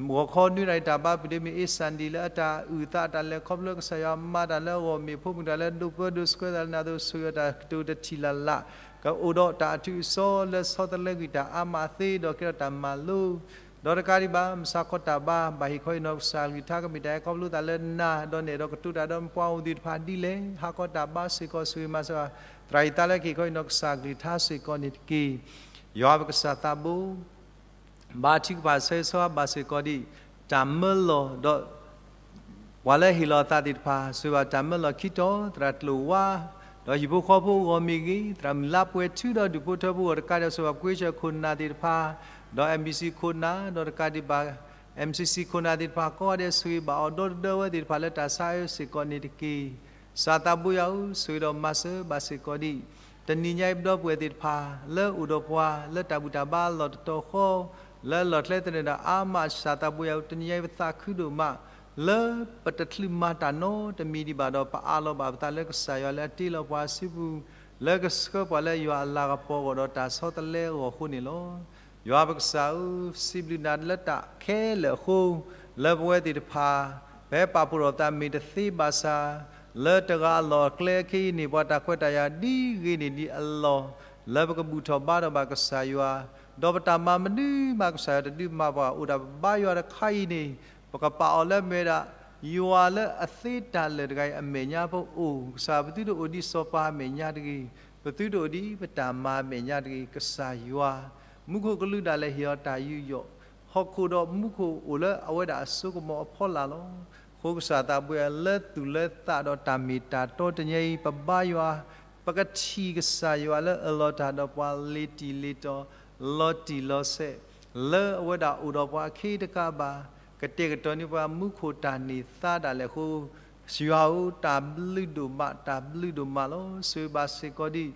ဂီၤခီနွံနၣ်ရံၣ်တၢ်ဘါ ပုၢ်ဒ့မ့ၢ်အ့စၣ်ဒံၣ်လၢအတၢ်အုၣ်သးတၢ်လဲၤခီဖျိကစၢ်ယွၤမၤတၢ်လၢအဂီၢ် မ့ၢ်ဖိမုၣ်တၢ်လၢဒိၣ်ပၢဒိၣ်ဆှၢတၢ်လၢနၤအသိး ဆိၣ်ဂ့ၤအတၢ်ကတိၤတထံၣ်လၢ်လၢ် ကအိၣ်ဒီးတၢ်အထူးအစီလၢဆီတလဲကွံာ်တၢ်အါမးသ့ဒီးကဲထီၣ်တၢ်မၤလိ ဒီးတကးဒံးဘၣ် မုၢ်ဆါခီတၢ်ဘါ ဘၣ်ဟ့ၣ်ခီဟ့ၣ်နီၤကစၢ်အကလုၢ်ကထါ ကမ့ၢ်တၢ်ဟဲခီဖျိသးလၢနၤ ဒီးနဲၣ်ဒီးကတိၤတၢ်ဒီးပှၤဂီၢ်မုၢ်သ့ၣ်တဖၣ်ဒ်လဲၣ် ဟးခီတၢ်ဘါစ့ၢ်ကီး ဆိၣ်ဂ့ၤမၤစၢၤ သရၣ်အံၤသးလၢကဟ့ၣ်ခီဟ့ၣ်နီၤကစၢ်အကလုၢ်ကထါစ့ၢ်ကီးန့ၣ်တက့ၢ်. ယွၤပကစၢ်သးဘိ ဘါထုကဖၣ်ဆၢဂ့ၤဆၢဝါဘၣ်စ့ၢ်ကီးဒံး တၢ်မၢလီၢ်ဒီး ပှၤလၢဟ့ၣ်လီၤအသးသ့ၣ်တဖၣ် ဆိၣ်ဂ့ၤဘၣ်တၢ်မၢလီၢ်ခံတီၤ သရၣ်ကျိာ်ဝါ ဒီးဟံၣ်ဖိဃီဖိအဂီၢ်မ့ၢ်ဂ့ၤ သရၣ်မုၢ်လါပှဲၤထူဒီးဒူၣ်ဖိထၢဖိအဂီၢ်တကးဒံး ဆိၣ်ဂ့ၤဘၣ်ပှ့ၤစၢၤခိၣ်နၢ်သ့ၣ်တဖၣ် ဒီး M B C ခိၣ်နၢ် ဒီးတကးဒံးဘၣ် M C C ခိၣ်နၢ်သ့ၣ်တဖၣ်ကိးဂၤဒဲး ဆိၣ်ဂ့ၤဘၣ်အီၤဒီတဒၢဝဲသ့ၣ်တဖၣ်လၢတၢ်ဆါဟံၣ်စ့ၢ်ကီးန့ၣ်တက့ၢ်. ကစၢ်သးဘိယွၤဧၢ, ဆိၣ်ဂ့ၤဒီးမၤစၢၤဘၣ်စ့ၢ်ကီးဒံး တနံၤညါအံၤပဒီပုၢ်ဝဲၢ်သ့ၣ်တဖၣ် လၢအိၣ်ဒီးပှၤ လၢတၢ်ဘူၣ်တၢ်ဘါအလီၢ်တတီၤဃီ လၢအလီၢ်ကျဲသနၢၣ်ဒီးအါမး ကစၢ်သးဘိယွၤဧၢ, တနံၤညါအံၤပသးခုဒိၣ်မး လၢပတချုးမၤတၢ်နီတမံၤဒံးဘၣ်ဒီး ပအးလီၤဘၣ်ပသးလၢကစၢ်ယွၤလၢအတ့လီၤပှၤအစုပူၤ လၢကဆှၢပှၤလၢယွၤအလၤကပီၤအဂီၢ်ဒီးတၢ်ဆီတလဲအဂီၢ်အဃိန့ၣ်လီၤ. ယွၤပကစၢ်ဧၢ, စံးဘျုးနၤလၢတၢ်ခဲလၢာ်အဃိ လၢပဝဲသ့ၣ်တဖၣ် ပဟဲပာ်ဖှိၣ်ထီၣ်ပသးမ့ၢ်တသ့ဘၣ်ဆၣ် လၢတဂၤအလီၢ်အကျဲအခဲအံၤန့ၣ် ပှၤတၢ်ခွဲးတၢ်ယာ်ဒ်ဂ့ၤန့ၢ်ဒံးအလီၢ် လၢပကဘူၣ်ထီၣ်ဘါထီၣ်ဘၣ်ကစၢ်ယွၤ, ဒီးပတၢ်မၤမနုၤမးကစၢ်ယွၤတဒုးမၤပှၤ အိၣ်ဒၣ်ပဘါယွၤတခါအံၤန့ၣ် ပကပာ်အီၤလၢမ့ၢ်ဝဲဒၣ် ယွၤလၢအသ့တၢ်လၢာ်တဂၤအံၤအမဲာ်ညါပအိၣ်, ကစၢ်ပသုတအိၣ်ဒ်စီၤပၤအမဲာ်ညါတဂ့ၤ, ပသုတအိၣ်ဒ်ပတၢ်မၤအမဲာ်ညါတဂ့ၤ, ကစၢ်ယွၤ မူခိၣ်ကလူးဒၣ်လဲာ်ဟ့ၣ်အီၤတၢ်ယူးယီၣ်, ဟီၣ်ခိၣ်ဒီးမူခိၣ်အိၣ်လၢအဝဲဒၣ်အစိကမီၤအဖီလာ်လီၤ. အဃိကစၢ်သးဘိယွၤလၢသူၣ်လၢသးဒီးတၢ်မ့ၢ်တၢ်တီတနံၤအံၤ ပဘါယွၤ, ပကထံၣ်ကစၢ်ယွၤလၢအၢၣ်လီၤတၢ်ဒီးပှၤလ့ၤတံၢ်လ့ၤတီၤ, လီၤတံၢ်လီၤဆဲး, လၢအဝဲဒၣ်အိၣ်ဒီးပှၤအခ့တခါဘၣ်, ကတဲာ်ကတီၤန့ၢ်ပှၤမူခိၣ်တၢ်န့ၢ်သါဒၣ်လဲာ်အဃိ, ယွၤဧၢ, တၢ်ဘျုးဒိၣ်မး, တၢ်ဘျုးဒိၣ်မးလီၤ. ဆိၣ်ဂ့ၤဘၣ်စ့ၢ်ကီးဒံး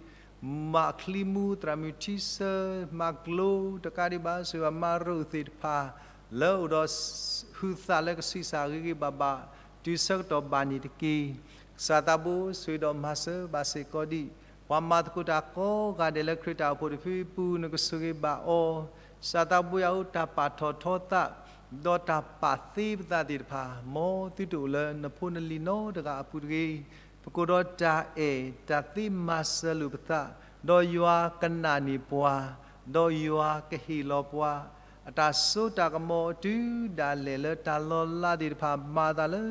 မးချံမူ သရၣ်မုၣ်ထံဆၢ မၤကျိၤတကးဒံးဘၣ် ဆိၣ်ဂ့ၤဘၣ်မၤရိၤသ့ၣ်တဖၣ် လၢအိၣ်ဒီး ဟုးသးလၢကဆံးစၢ်ဂ့ၤဂ့ၤဘၣ်ဘၣ် တုၤဆၢကတီၢ်ဘၣ်န့ၣ်တက့ၢ်. ကစၢ်သးဘိ ဆိၣ်ဂ့ၤဒီးမၤစၢၤဘၣ်စ့ၢ်ကီးဒံး ပှၤမၤသကိးတၢ်ကိးဂၤဒဲးလၢခရံာ်တၢ်အိၣ်ဖှိၣ်တဖုအပူၤ နကဆိၣ်ဂ့ၤဘၣ်အီၤ, ကစၢ်သးဘိယွၤဧၢ, တၢ်ပာ်ထီၣ်ထီသး ဒီးတၢ်ပာ်သ့ပသးသ့ၣ်တဖၣ် မ်သုတအိၣ်လၢနဖိနလံၤနီတဂၤအပူၤတဂ့ၤ. ပကအိၣ်ဒီးတၢ်အဲၣ် တၢ်သ့မၤစၢၤလိာ်ပသး, ဒီးယွၤကနာ်န့ၢ်ပှၤ, ဒီးယွၤကဟ့ၣ်လီၤပှၤ အတၢ်စိတၢ်ကမီၤတုၤဒၣ်လဲာ်လၢတၢ်လီၤလးသ့ၣ်တဖၣ် မၤသးလၢ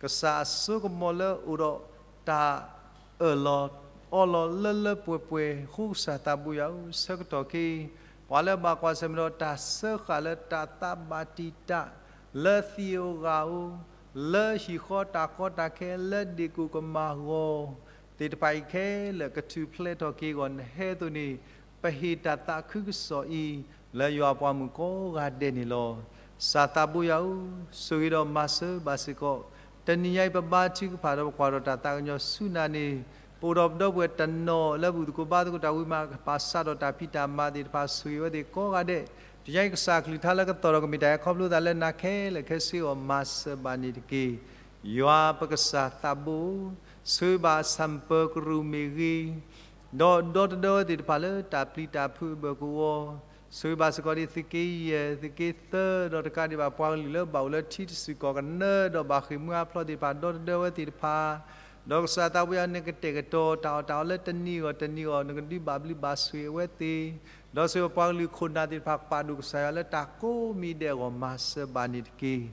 ကစၢ်အစိကမီၤလၢအိၣ်ဒီးတၢ် အၢၣ်လီၤအီလီၤလၢလၢပှဲၤပှဲၤ အဃိကစၢ်သးဘိယွၤဧၢ, ဆၢကတီၢ်ခဲအံၤ ပှၤလၢဘၣ်ကွၢ်ဆၢၣ်မဲာ်ဒီးတၢ်စၢဃာ်လၢတၢ်သးဘၣ်တံာ်တာ် လၢသံးဧိၤဂၤဧိၤ, လၢဟံၣ်ဃီတၢ်ကီတၢ်ခဲ လၢဒ့ၣ်ကိၣ်ကမၢ်ဂီၤသ့ၣ်တဖၣ်အံၤခဲလၢာ် ကထူၣ်ဖျဲးထီၣ်က့ၤအဂီၢ် နဟဲအသိးန့ၣ် ပဟ့ၣ်တၢ်သးခုကစီၣ်အံၤ လၢယွၤအပှၤမုၣ်ကိးဂၤဒဲးန့ၣ်လီၤ. ကစၢ်သးဘိယွၤဧၢ, ဆိၣ်ဂ့ၤဒီးမၤစၢၤဘၣ်စ့ၢ်ကီး တနံၤညါအံၤ ပဘါထုကဖၣ်ဒီးပကွၢ်ထီၣ်တၢ်သးကညီၤဆူနၤန့ၣ် ပအိၣ်ဒီးပဒီပုၢ်ဝဲၢ်တနီၤလၢဘူၣ်သကိးဘါသကိးတၢ်ဝံၤမး ကပာ်စးထီၣ်တၢ်ဖံးတၢ်မၤသ့ၣ်တဖၣ် ဆိၣ်ဂ့ၤဝဲသ့ၣ်ကိးဂၤဒဲး, တနံၤညါအံၤ ကစၢ်အကလုၢ်ကထါလၢကသီၣ်ထီၣ် ကမ့ၢ်တၢ်ဟဲခီဖျိသးလၢနၤခဲလၢာ်ခဲဆ့အဂီၢ် မၤစၢၤဘၣ်န့ၣ်တက့ၢ်. ယွၤပကစၢ်သးဘိဧၢ, ဆိၣ်ဂ့ၤဘၣ်ဆၣ်ပၢၤကရူၢ်မ့ၢ်ဂ့ၤ, ဒီးဒီတဒၢဝဲသ့ၣ်တဖၣ်လၢတၢ်ပျံၤတၢ်ဖုးအဘၢၣ်ကဝီၤ, ဆိၣ်ဂ့ၤဘၣ်စ့ၢ်ကီးဒ်သုးက့ယဲၢ် သုးက့သၢ ဒီးတကးဒံးဘၣ်ပှၤကလုာ်လၢဘၣ်အိၣ်လၢထံတစူၢ်ကီၢ်ကနၢဒီးဘၣ်ဃ့ၢ်မှံဟးဖျိးသ့ၣ်တဖၣ် ဒီတဒၢဝဲသ့ၣ်တဖၣ်, ဒီးကစၢ်သးဘိယွၤနကတဲာ်ကတီၤတၢ်အီၣ်တၢ်အီလၢတနံၤအဂီၢ်တနံၤအဂီၢ် နကဒုးဘၣ်ဘျုးဘၣ်ဆိၣ်ဂ့ၤအဝဲသ့ၣ်, ဒီးဆိၣ်ဂ့ၤပှၤကလုာ်ခိၣ်နၢ်သ့ၣ်တဖၣ် ကပာ်ဒိၣ်ကစၢ်ယွၤလၢတၢ်ကိးမံၤဒဲးအဂီၢ် မၤစၢၤဘၣ်န့ၣ်တက့ၢ်.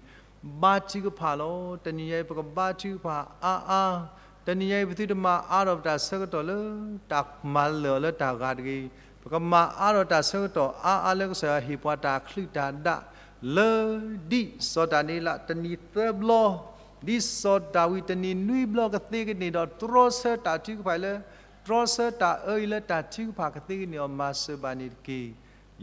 ဘါထုကဖၣ်လီၤ. တနံၤညါအံၤ ပကဘါထုကဖၣ်အါအါ, တနံၤညါအံၤ ပသုတမၤအါထီၣ်ပတၢ်ဆၢကတီၢ်လၢ တၢ်မၤလၢာ်အီၤလၢတၢ်ဂၤတဂ့ၤ, ပကမၤအါထီၣ်တၢ်ဆၢကတီၢ်အါအါလၢကစၢ်ယွၤဟ့ၣ်ပှၤတၢ်အချံတၢ်ဒၣ် လၢဒ်စီၤဒၤနံးယ့လးတနံၤသၢဘျီ, ဒ်စီၤဒၤဝံးတနံၤနွံဘျီကသ့ကန့ၢ်ဒီး တြီဆၢတၢ်ထုကဖၣ်အံၤလၢ တြီဆၢတၢ်အၢအံၤလၢတၢ်ထုကဖၣ်ကသ့ကန့ၢ်အီၤ မၤစၢၤဘၣ်န့ၣ်တက့ၢ်.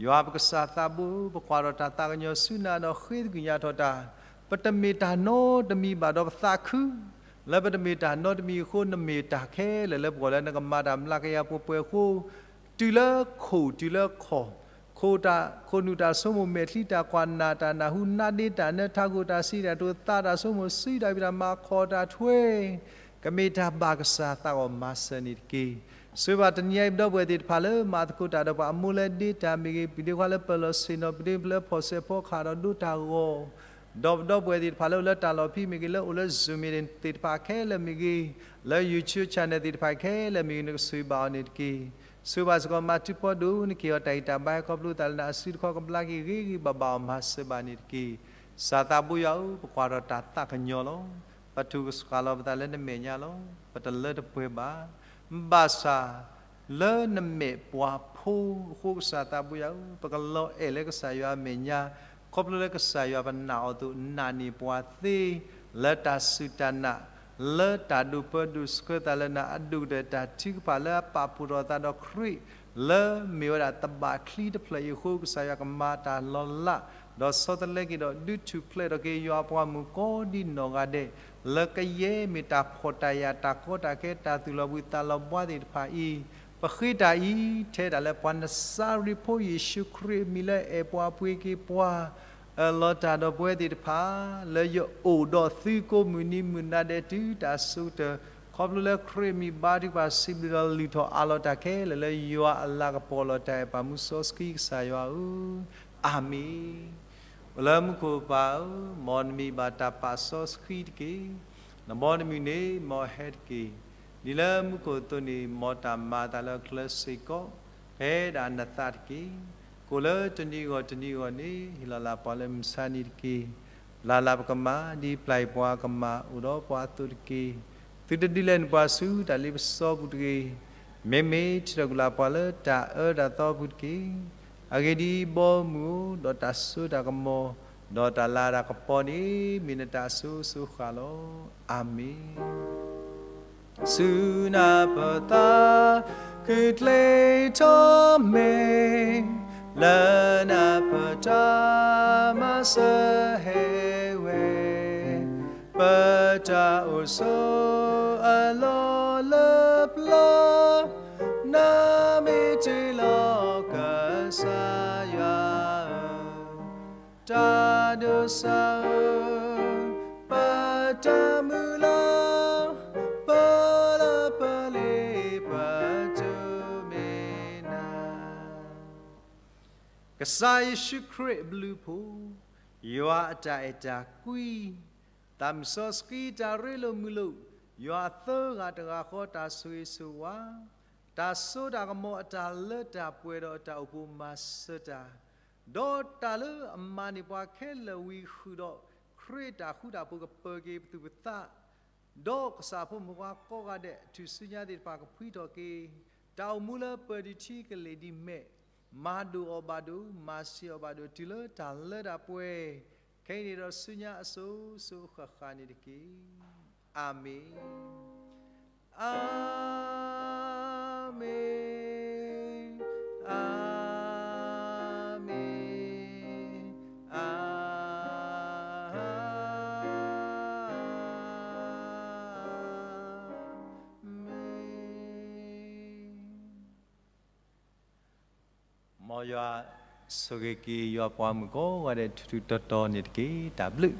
ယွၤပကစၢ်သးဘိဧၢ, ပကွၢ်ထီၣ်တၢ်သးကညီၤဆူနၤဒီးဃ့သကွံာ်ညါထီၣ်တၢ်, ပတမ့ၢ်တၢ်နီတမံၤဘၣ်ဒီးပသးခု လၢပတမ့ၢ်တၢ်နီတမံၤအဃိ နမ့ၢ်တၢ်ခဲလၢာ်လၢပဂီၢ်လၢနကမၤတၢ်မျးကယၤပှဲၤပှဲၤအဃိ တုၤလၢခိၣ်တုၤလၢခီၣ်, ခိၣ်တၢ်ခိၣ်နူာ်တၢ်ဆိကမိၣ် မဲာ်ချံတၢ်ကွၢ် နၢ်တၢ်နၢ်ဟူ နါဒ့တၢ်နၢ ထးခိၣ်တၢ်စံးတၢ်ကတိၤ သးတၢ်ဆိကမိၣ် စုတၢ်ဖံးတၢ်မၤ ခီၣ်တၢ်ထွဲ ကမ့ၢ်တၢ်ဘၣ်ကစၢ်သးဂီၤမၤစၢၤန့ၣ်တက့ၢ်. ဆိၣ်ဂ့ၤဘၣ်တနံၤအံၤ ပဒီပုၢ်ဝဲၢ်သ့ၣ်တဖၣ်လၢမၤသကိးတၢ်ဒီးပှၤ အမိၢ်လၢဒ့တၢ်မ့ၢ်ဂ့ၤ, ပဒ့ခွါလၢပၢၢ်လီၤဆ့ၣ်နီၤ, ပဒ့လၢဖီၣ်စဲးဖီကဟၣ်ဒီးဒိတၢ်ဂီၤ, ဒီးပဒီပုၢ်ဝဲၢ်သ့ၣ်တဖၣ်လၢအိၣ်လၢတၢ်လီၢ်ဖဲမ့ၢ်ဂ့ၤ, လၢအိၣ်လၢ Zoom သ့ၣ်တဖၣ်ခဲလၢာ်မ့ၢ်ဂ့ၤ, လၢ YouTube channel သ့ၣ်တဖၣ်ခဲလၢာ်မ့ၢ်ဂ့ၤ, နကဆိၣ်ဂ့ၤဘၣ်အီၤန့ၣ်တက့ၢ်. ဆိၣ်ဂ့ၤဘၣ်စ့ၢ်ကီးမၤထူၣ်ဖီဒိၣ် နက့ၤအီၤတၢ်ဂံၢ်တၢ်ဘါ ခီဖျိသးလၢနအစုတခီ ကဘျါက့ၤဂ့ၤဂ့ၤဘၣ်ဘၣ်အီၤ မၤစၢၤဘၣ်န့ၣ်တက့ၢ်. ကစၢ်သးဘိယွၤဧၢ, ပကွၢ်ထီၣ်တၢ်သးကညီၤလီၤ. ပထူၣ်ကစှၤလီၤပသးလၢနမဲာ်ညါလီၤ. ပတလၢတပှဲၤဘၣ်. ဘၣ်ဆၣ် လၢနမဲာ်ပှၤဖိအဃိ ကစၢ်သးဘိယွၤဧၢ, ပကလီၤအဲၣ်လၢကစၢ်ယွၤအမဲာ်ညါ, ခီဖျိလၢကစၢ်ယွၤပနာ်အီၤအသိး နာ်န့ၢ်ပှၤသ့ လၢတၢ်စူၢ်တၢ်နာ်, လၢတၢ်ဒိၣ်ပၢဒိၣ်ဆှၢသးလၢနၤအဒိၣ်ကတၢၢ် တၢ်ထုကဖၣ်လၢအပာ်ဖှိၣ်ထီၣ်သးဒီးခရံာ် လၢမ့ၢ်ဝဲဒၣ်သဘၣ်ချံတဖျၢၣ်အံၤအဃိ ကစၢ်ယွၤကမၤတၢ်လီၤလး, ဒီးဆီတလဲက့ၤဒီး ဒုးထူၣ်ဖျဲးထီၣ်က့ၤယွၤအပှၤမုၣ်ကိးဒံနီၢ်ဂၤဒဲး, လၢကယဲၢ်မ့ၢ်တၢ်ဖှီၣ်တၢ်ယာ် တၢ်ကီတၢ်ခဲ တၢ်သူၣ်လီၤဘှံးသးလီၤဘှါသ့ၣ်တဖၣ်အံၤ, ပဃ့တၢ်အံၤ ထဲဒၣ်လၢပှၤနစၤရ့းဖိယ့ၣ်ၡူးခရံာ်အမံၤလၢအဲၣ်ပှၤပှ့ၤက့ၤပှၤ, အၢၣ်လီၤတၢ်ဒီးပဝဲသ့ၣ်တဖၣ်, လၢယအိၣ်ဒီးသုကိးမုၢ်နံၤမုၢ်နၤဒဲးတုၤတၢ်ဆိကတၢၢ်, ခီဖျိလၢခရံာ်အမံၤဘါထုကဖၣ်စံးဘျုးဒီးလုၢ်ထီၣ်အးလီၤတၢ်ခဲလၢာ် လၢယွၤအလၤကပီၤလီၤတၢ်အဲၣ်ပာ်မူစီဆှံကစၢ်ယွၤဧၢ, အၤမ့ၣ်. အိၣ်လၢမူခိၣ်ပၢ်ဧၢ, မ်နမံၤဘၣ်တၢ်ပာ်စီဆှံတက့ၢ်. နဘီနမုၢ်န့ၣ် မ်အဟဲတက့ၢ်. ဒ်လၢမူခိၣ်အသိးန့ၣ် မ်တၢ်မၤအသးလၢအချၢစ့ၢ်ကီး ဖဲဒၣ်နသးတက့ၢ်. ကအိၣ်လၢတနံၤအဂီၢ်တနံၤအဂီၢ်န့ၣ် ဟ့ၣ်လီၤလၢပှၤလၢမုၢ်ဆါနံၤတက့ၢ်. လၢ်လၢ်ပကမၤ ဒ်ပျၢ်ယပှၤကမၤအိၣ်ဒီးပှၤအသိးတက့ၢ်. သုတဒုးလဲၤနပှၤဆူတၢ်လ့ပစီပူၤတဂ့ၤ. မ့မ့ၢ်ထုးထီၣ်ကွံာ်လၢပှၤလၢတၢ်အၢတၢ်သီပူၤတက့ၢ်. အဂ့ၢ်ဒ်အံၤ, ဘီမုၢ်ဧၢ, ဒီးတၢ်စိတၢ်ကမီၤ, ဒီးတၢ်လၤတၢ်ကပီၤန့ၣ် မ့ၢ်နတၢ်အစိၤစိၤဃၣ်လီၤ. အၤမ့ၣ်. ဆူနၢ်ပၢၢ်သးခုကျဲထီၣ်မ့ၢ်, လၢနၢ်ပၢၢ်တၢ်မၤစၢၤဟဲဝဲ, ပတၢ်အိၣ်ဆိးအလီၢ်လၢပျၢၤ, နမ့ၢ်တ့ၢ်လီၤကစၢ်ယွၤဧၢ, တၢ်ဒိးစၢ်ဧၢ, ပတၢ်မုၢ်လၢ်, ပလၢပလ့ပတုၤမ့ၢ်နၤ. ကစၢ်ယ့ၣ်ၡူးခရံာ်အဘျုးအဖှိၣ်, ယွၤအတၢ်အဲၣ်တၢ်ကွံ, သးမုၢ်စီဆှံတၢ်ရ့လိာ်မုာ်လိာ်, ယွၤအသၢဂၤတဂၤဃီတၢ်ဆိၣ်ဂ့ၤဆိၣ်ဝါ, တၢ်စိတၢ်ကမီၤအတၢ်လၢတၢ်ပှဲၤဒီးအတၢ်အိၣ်ဖှိၣ်မၤစၢၤတၢ်, ဒီးတၢ်လၢအမၤန့ၢ်ပှၤခဲလၢာ်ဝံၤဃုာ်ဒီး ခရံာ်အတၢ်ဃူတၢ်ဖိးကပၢၤက့ၤပသူၣ်ပသး ဒီးကစၢ်ဖိမုၣ်ဖိခွါကိးဂၤဒဲး အထူၣ်စုညါသ့ၣ်တဖၣ်ကဖှံထီၣ်က့ၤ, တၢ်အိၣ်မူလၢပၢၤဒံးထံကလ့ၢ်ဒံးမဲာ်, မၤဒိၣ်အီၤဘၣ်ဒိၣ်, မၤဆံးအီၤဘၣ်ဒိၣ် တုၤလၢတၢ်လၢတၢ်ပှဲၤ, ခဲအံၤန့ၣ်ဒီးဆူညါအစိၤစိၤအဃၣ်ဃၣ်န့ၣ်တက့ၢ်. အၤမ့ၣ်, အၤမ့ၣ်, အၤမ့ၣ်, အၤမ့ၣ်. မ်ယွၤဆိၣ်ဂ့ၤက့ၤယွၤပှၤမုၣ်ကိးဂၤဒဲးထူးထူးတီၤတီၤန့ၣ်တက့ၢ်. တၢ်ဘျုး